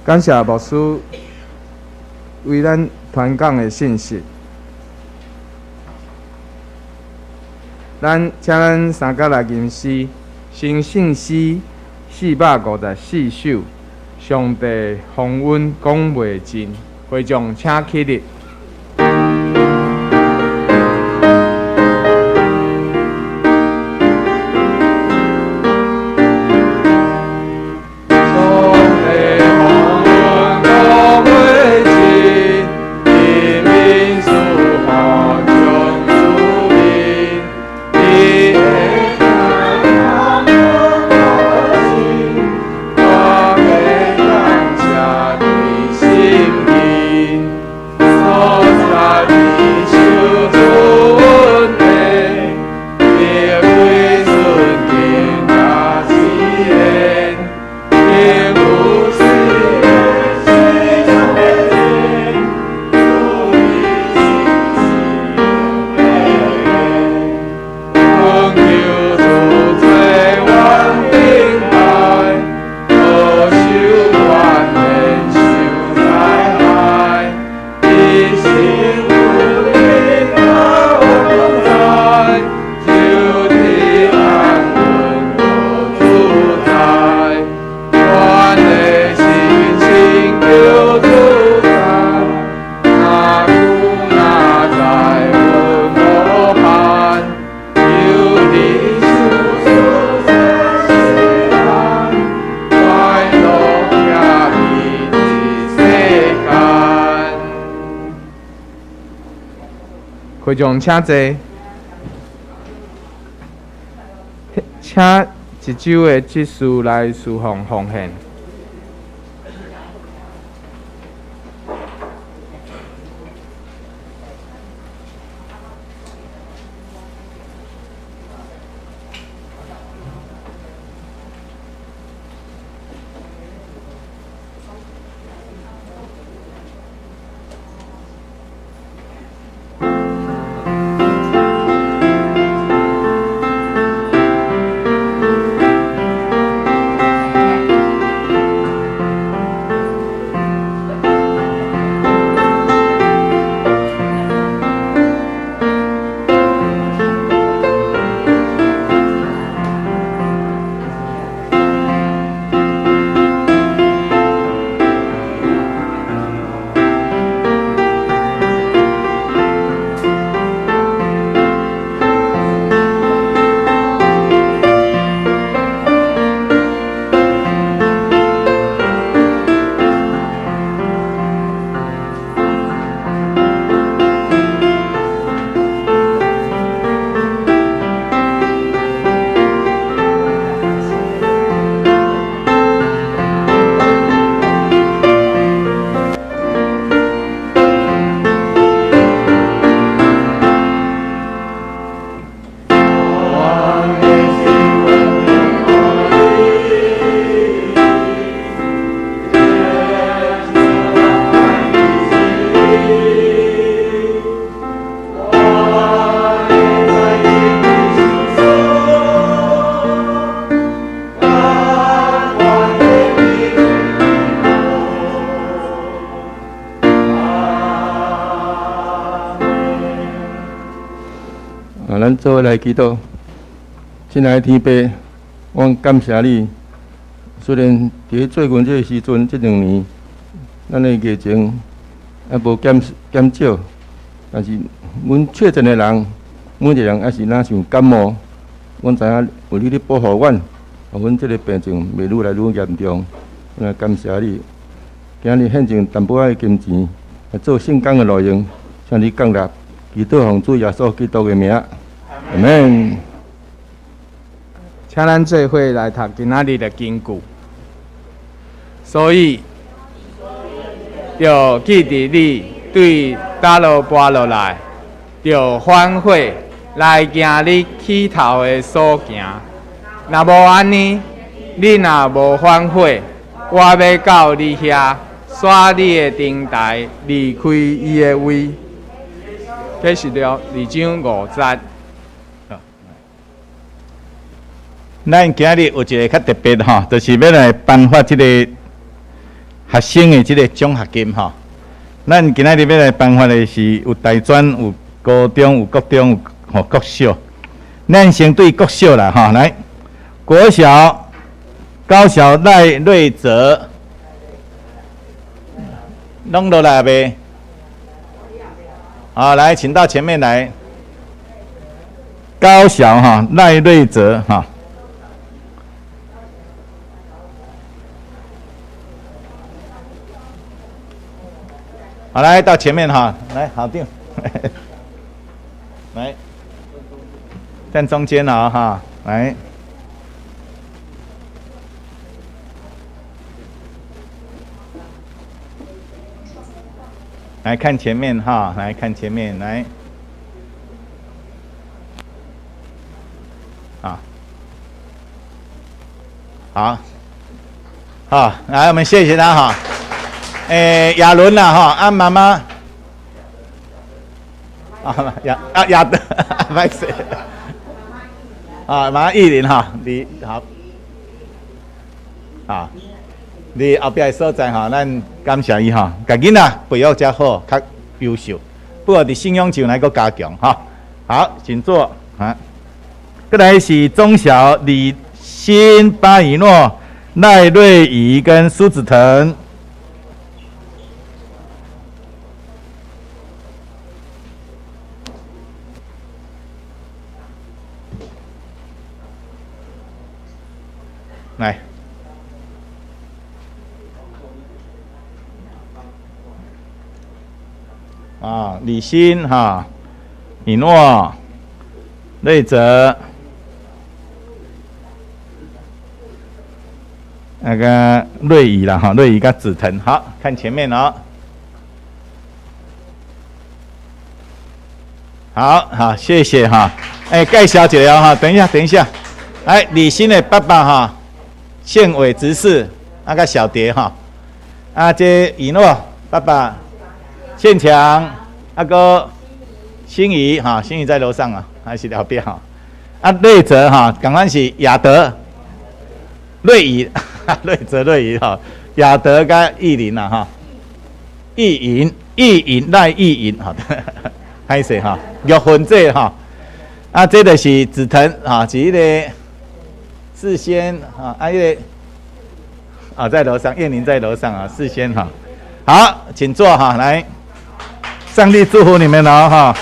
感謝牧師為咱傳講的信息。咱請咱三甲來吟詩，成聖詩454首，上帝豐恩講袂盡，會眾請起立。會眾請坐。請一周的執事來侍奉奉獻。啊，咱做伙來祈禱。親愛的天父，阮感謝你。雖然佇最近這个時陣，這兩年，咱的疫情猶無減少，但是阮確診的人，每一个人猶是若像感冒。阮知影有你咧保護阮，予阮這个病情袂愈來愈嚴重。阮來感謝你。今日獻上淡薄仔的金錢，來做聖工的路用，請你降納，祈禱奉主耶穌基督的名，阿們。請咱做伙來讀今仔日的經句。所以，著記得你對佗落跋落來，著反悔來行你起頭的所行。若無按呢，你若無反悔，我欲到你遐，徙你的燈臺，離開伊的位。啟示錄二章五節。咱今日有一个較特別吼，就是欲來頒發這個學生的這個獎學金吼。咱今仔日欲來頒發的是有大專、有高中、有國中、有吼國小。咱先對國小啦吼，來國小、高小賴瑞澤，攏落來未？好，來，請到前面來。高小哈賴瑞澤哈。好，來到前面哈，來好定，來站中間了哈，來，來看前面哈，來看前面來，啊，好，好，來我們謝謝他哈。欸，亞倫啦，吼，啊媽媽，啊亞啊亞德，歹勢，啊媽玉玲哈，你好，啊，你後壁的所在吼，咱感謝伊吼，共囡仔培育遮好，較優秀，不過佇信仰上來閣加強吼。好，請坐啊。過來是中小李新巴以諾、賴瑞儀跟蘇子騰。來，啊，李欣哈，以諾、瑞澤，那個瑞儀啦哈，瑞儀佮紫藤，好，看前面哦。好好，謝謝哈。哎，介紹一下哈，等一下，等一下。來，李欣的爸爸哈，縣委執事，那個小蝶哈。啊，這以諾爸爸，憲強，阿哥，心儀哈，心儀在樓上啊，還是後壁哈。啊，瑞澤哈，仝款是亞德，瑞儀，瑞澤瑞儀哈，亞德佮玉林啦哈，玉銀，玉銀賴玉銀，好的。歹勢哈，玉芬姐哈，啊，這就是紫藤啊，是彼个世先啊，啊，彼个啊，在樓上，燕玲在樓上啊，世先哈，好，請坐哈，來，上帝祝福你們哦哈，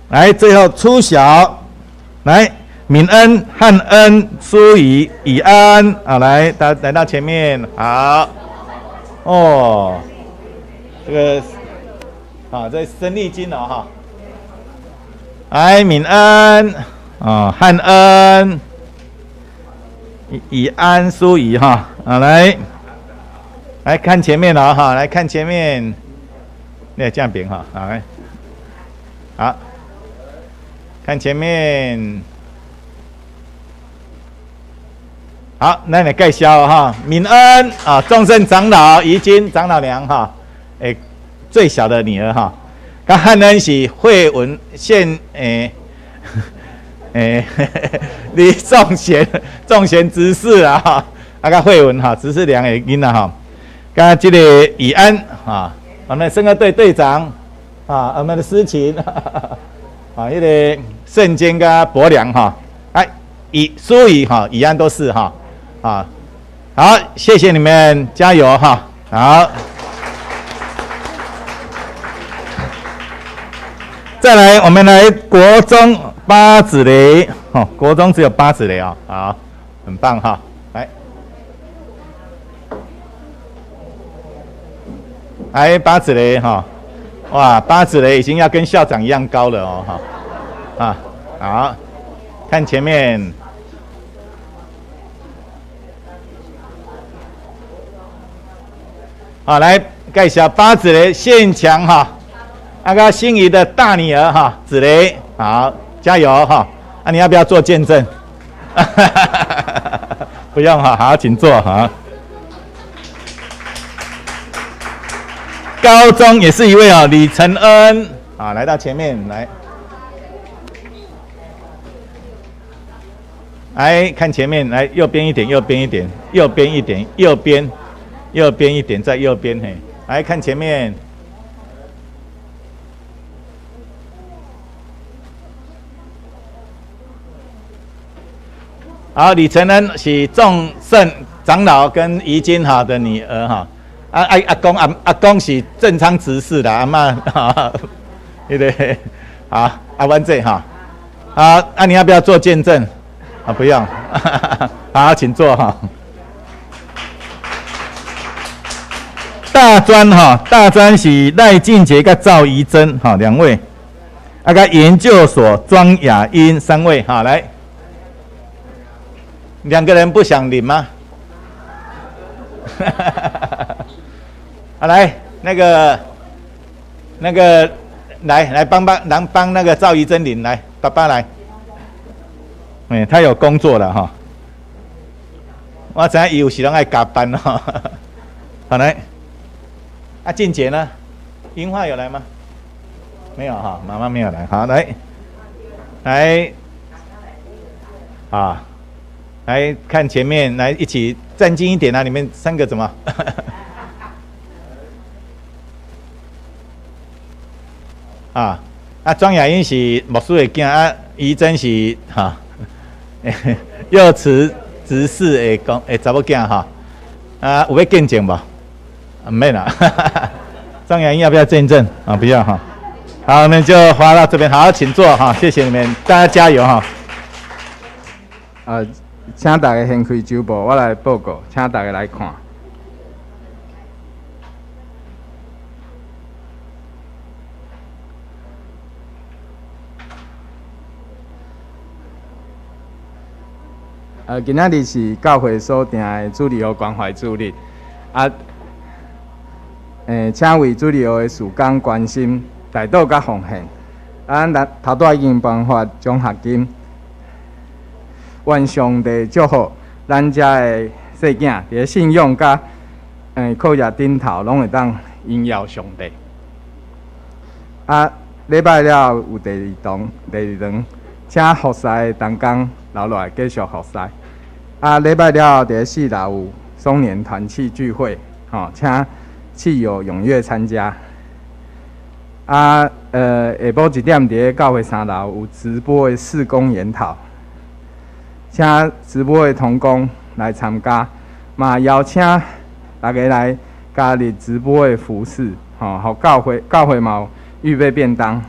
來，最後初小，來，敏恩、漢恩、蘇怡、以安啊，來，來到前面，好，哦，這個。啊，這生力軍哦，哈！來，敏恩啊，漢恩、以安、蘇怡哈，啊，來，來看前面了哈，來看前面，那這樣餅哈，來，好，看前面，好，那你介紹哈，敏恩啊，眾聖長老、怡君長老娘哈，欸最小的女兒哈，佮漢恩是惠文縣欸欸李仲賢仲賢執事啊哈，啊佮惠文哈執事娘的囡仔哈，佮這个以安哈，我們的聖歌隊隊長啊，我們的司琴啊，彼个聖堅佮伯良哈，哎，以蘇怡哈，以安都是哈，啊，好，謝謝你們，加油哈，好。再來，我們來國中八子雷，哦，國中只有八子雷啊，好，很棒哈，來，來八子雷哈，哇，八子雷已經要跟校長一樣高了哦，哈，啊，好，看前面，好，來介紹八子雷憲強哈。那個心儀的大女兒哈，子雷，好，加油哈！啊，你要不要做見證？不用哈，好，請坐哈。高中也是一位哦，李承恩啊，來到前面來，來看前面，來右邊一點，右邊一點，右邊一點，右邊，右邊一點，在右邊嘿，來看前面。好，李承恩是眾聖長老跟怡君哈的女兒哈，啊啊阿公阿阿公是正昌執事的阿嬤，哈，對不對？好，阿灣姐哈，好，啊你要不要做見證？啊，不用，好，請坐哈。大專哈，大專是賴俊杰佮趙怡珍哈兩位，啊個研究所莊雅英三位哈，來。兩個人不想領嗎？好，來，那個，那個，來來幫幫，來幫那個趙怡珍領來，爸爸來。哎，他有工作了哈。我知影伊有時攏愛加班哦。好來，啊，俊杰呢？櫻花有來嗎？沒有哈，媽媽沒有來。好，來，來，啊。來看前面，來一起站近一點啊！你們三個怎麼？啊啊！莊雅英是牧師的囝啊，怡珍是哈，幼慈執事的公的查某囝哈。啊，有欲見證無？毋免啦。莊雅英要不要見證？啊，不要哈。好，我們就發到這邊。好，請坐哈，謝謝你們，大家加油哈。啊。請大家掀開周報，我來報告，請大家來看。今仔日是教會所定的主日學關懷主日，啊，請為主日學的事工關心、代禱佮奉獻。啊，咱頭拄已經頒發獎學金，願上帝祝福咱遮的細囝，佇咧信仰佮課業頂頭，攏會當榮耀上帝。啊，禮拜了後有第二堂、第二堂，請服侍的同工留落來繼續服侍。啊，禮拜了後佇咧四樓有松年團契聚會，吼，請契友踴躍參加。啊，下晡1點佇咧教會三樓有直播的事工研討，請直播的同工來參加，嘛邀請大家來加入直播的服事，吼，予教會教會嘛有預備便當。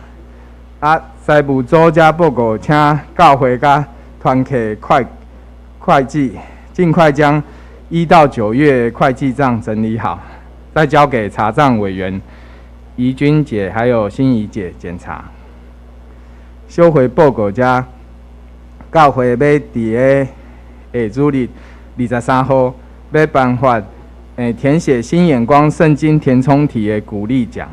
啊，財務組遮報告，請教會佮團契會計盡快將1到9月會計帳整理好，再交給查帳委員怡君姐還有心儀姐檢查。小會報告遮，教會欲佇咧下主日23號欲頒發填寫新眼光聖經填充題的鼓勵獎，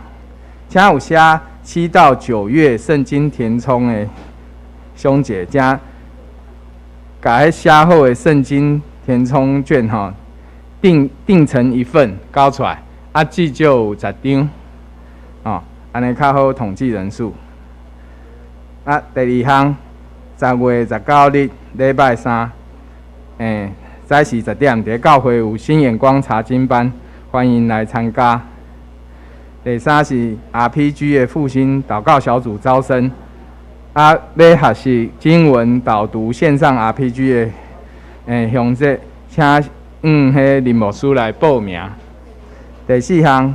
請有寫7到9月聖經填充的兄姐，請共彼寫好的聖經填充卷吼，訂成一份交出來，啊，至少有10張，哦，按呢較好統計人數。啊，第二項，10月19日禮拜三，早時10點，佇教會有新眼光查經班，歡迎來參加。第三是 RPG 的復興禱告小組招生，啊，欲學習經文導讀線上 RPG 的鄉姐，請彼林牧師來報名。第四項，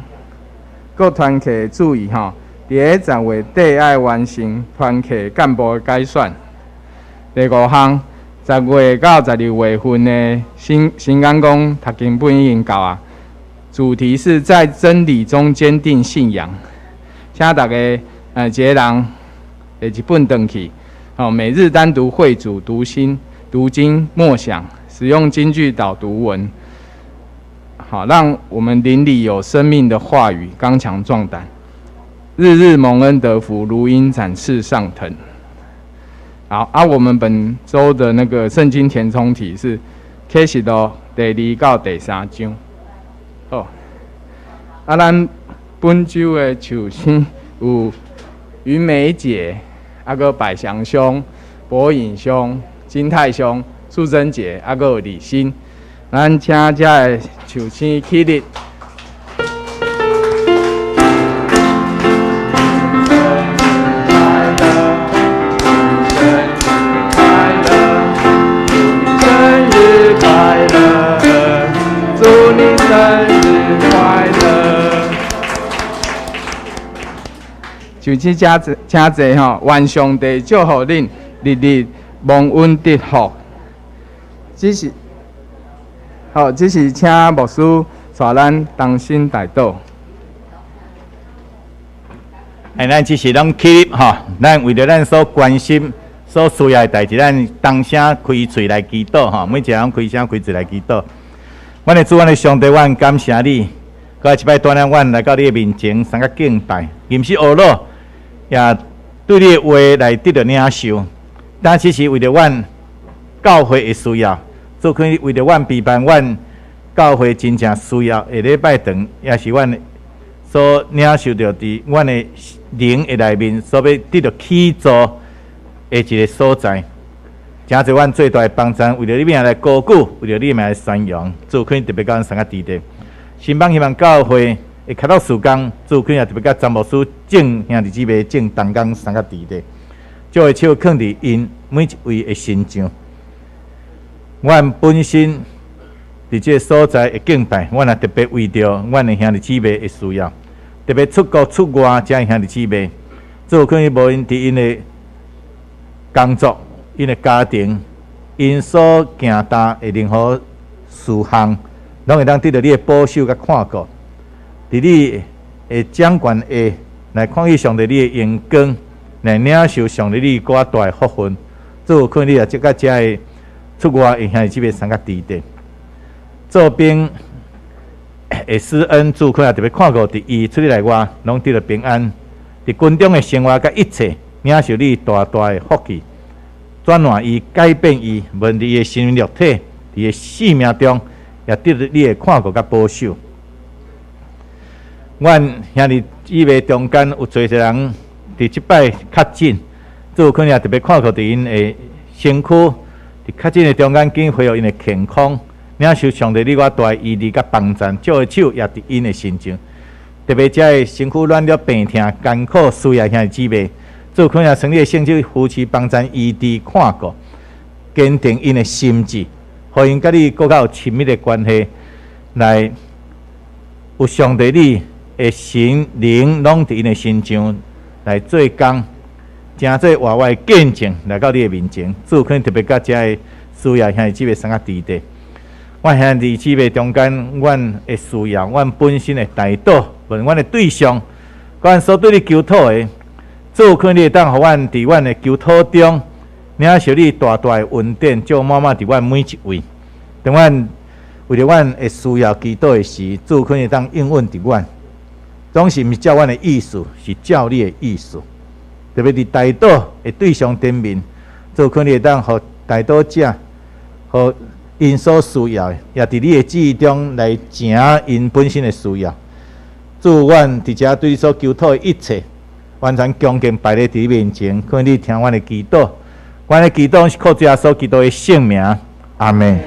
各團契注意吼，佇咧10月底愛完成團契幹部的改選。第五項，10月到12月份的新眼光讀經本已經到啊，主題是在真理中堅定信仰，請大家一个人提一本轉去，吼，每日單獨會組讀心、讀經默想，使用金句導讀文，好，讓我們靈裡有生命的話語，剛強壯膽，日日蒙恩得福，如鷹展翅上騰。好啊，我們本週的那個聖經填充題是啟示錄第二到第三章。好，啊，咱本週的壽星有雲美姐，啊，閣百祥兄、博穎兄、金泰兄、素貞姐，啊，閣有李欣。咱請遮的壽星起立。快樂，祝你生日快樂。壽星請坐，請坐吼，願上帝祝福恁，日日蒙恩得福。只是，好，只是請牧師帶咱同心代禱。哎，咱只是攏起立吼，咱為著咱所關心、所需要的代誌，咱同聲開喙來祈禱吼，每一个人開聲開喙來祈禱。阮的主，阮的上帝，阮感謝你，閣來一擺帶領阮來到你的面前，相佮敬拜，吟詩學魯，也對你的話來得著領受。但只是為著阮教會的需要，做可為著阮陪伴阮教會真正需要，下禮拜堂也是阮所領受著佇阮的靈的內面所欲得著起造的一个所在。誠濟阮最大的幫贊，為著你名來高舉，為著你名來宣揚，主肯特別共阮相佮佇咧。新邦希望教會的開拓事工，主肯也特別佮詹牧師眾兄弟姊妹眾同工相佮佇咧，將的手囥佇𪜶每一位的身上。阮本身佇這个所在的敬拜，阮也特別為著阮的兄弟姊妹的需要，特別出國出外遮的兄弟姊妹，主肯無論佇𪜶的工作、𪜶的家庭、𪜶所行踏的任何事項，攏會當得著你的保守佮看顧，佇你的掌權下來看見上帝你的榮光，來領受上帝你閣較大的福分。主肯你也這個遮的出外的兄弟姊妹三个弟弟，做兵的施恩主，可也特别看顾伫伊出去内外，攏得著平安。伫军中的生活佮一切，领受你大大的福氣，轉換伊，改變伊，無論佇伊的身肉體，佇伊的性命中，也得著你的看顧佮保守。阮兄弟姊妹中間有濟濟人佇這擺確診，主可能也特別看顧佇𪜶的身軀，佇確診的中間，緊恢復𪜶的健康，領受上帝你我大醫治佮幫贊，主的手也佇𪜶的身上。特別遮的身軀軟弱、病痛、艱苦需要兄弟姊妹，主可能聖你的聖手扶持幫贊醫治看顧，堅定𪜶的心志，予𪜶佮你閣較有親密的關係，來有上帝你的神靈攏佇𪜶的身上來做工，成做活活的見證來到你的面前。主可能特別佮遮的需要兄弟姊妹三個弟弟，阮兄弟姊妹中間，阮的需要，阮本身的代禱，問阮的對象，阮所對你求討的，主可能你會當予阮佇阮的求討中，領受你大大的恩典，照滿滿佇阮每一位。當阮為著阮的需要祈禱的時，主可能會當應允佇阮，總是毋是照阮的意思，是照你的意思。特別佇代禱的對象頂面，主可能會當予代禱者，予𪜶所需要的，也佇你的旨意中來成𪜶本身的需要。主，阮佇遮對你所求討的一切，完全恭敬擺咧佇你面前，可你聽阮的祈禱，阮的祈禱是靠主耶穌基督的聖名，阿們。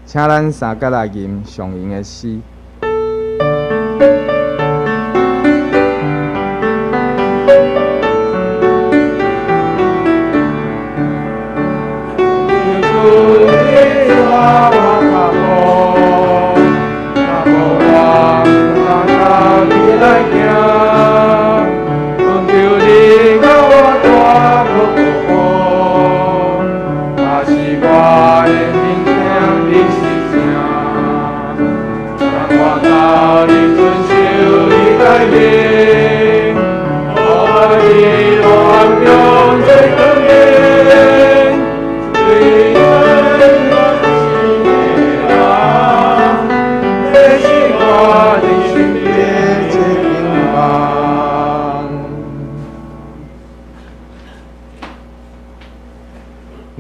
請咱三角來吟上吟的詩。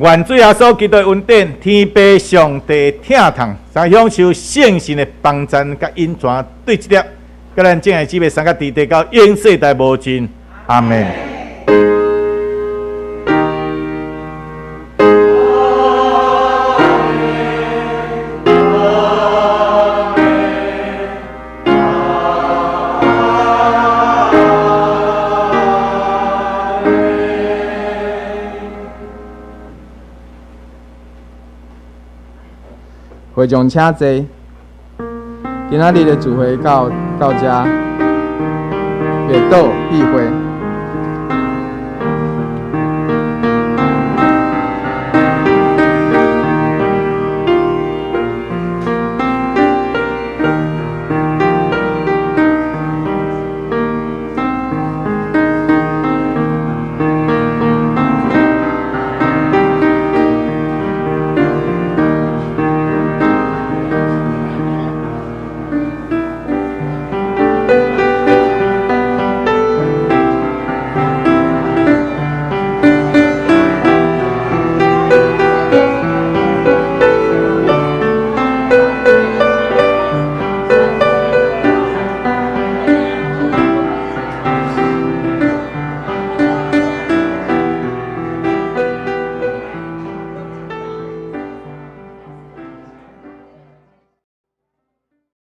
願主耶穌基督的恩典、天父上帝疼痛，三享受聖神的幫贊佮引泉，對這粒，佮咱眾兄姊妹三個弟弟到永世代無盡。阿們。會眾請坐。今仔日的聚會到這，欲倒閉會。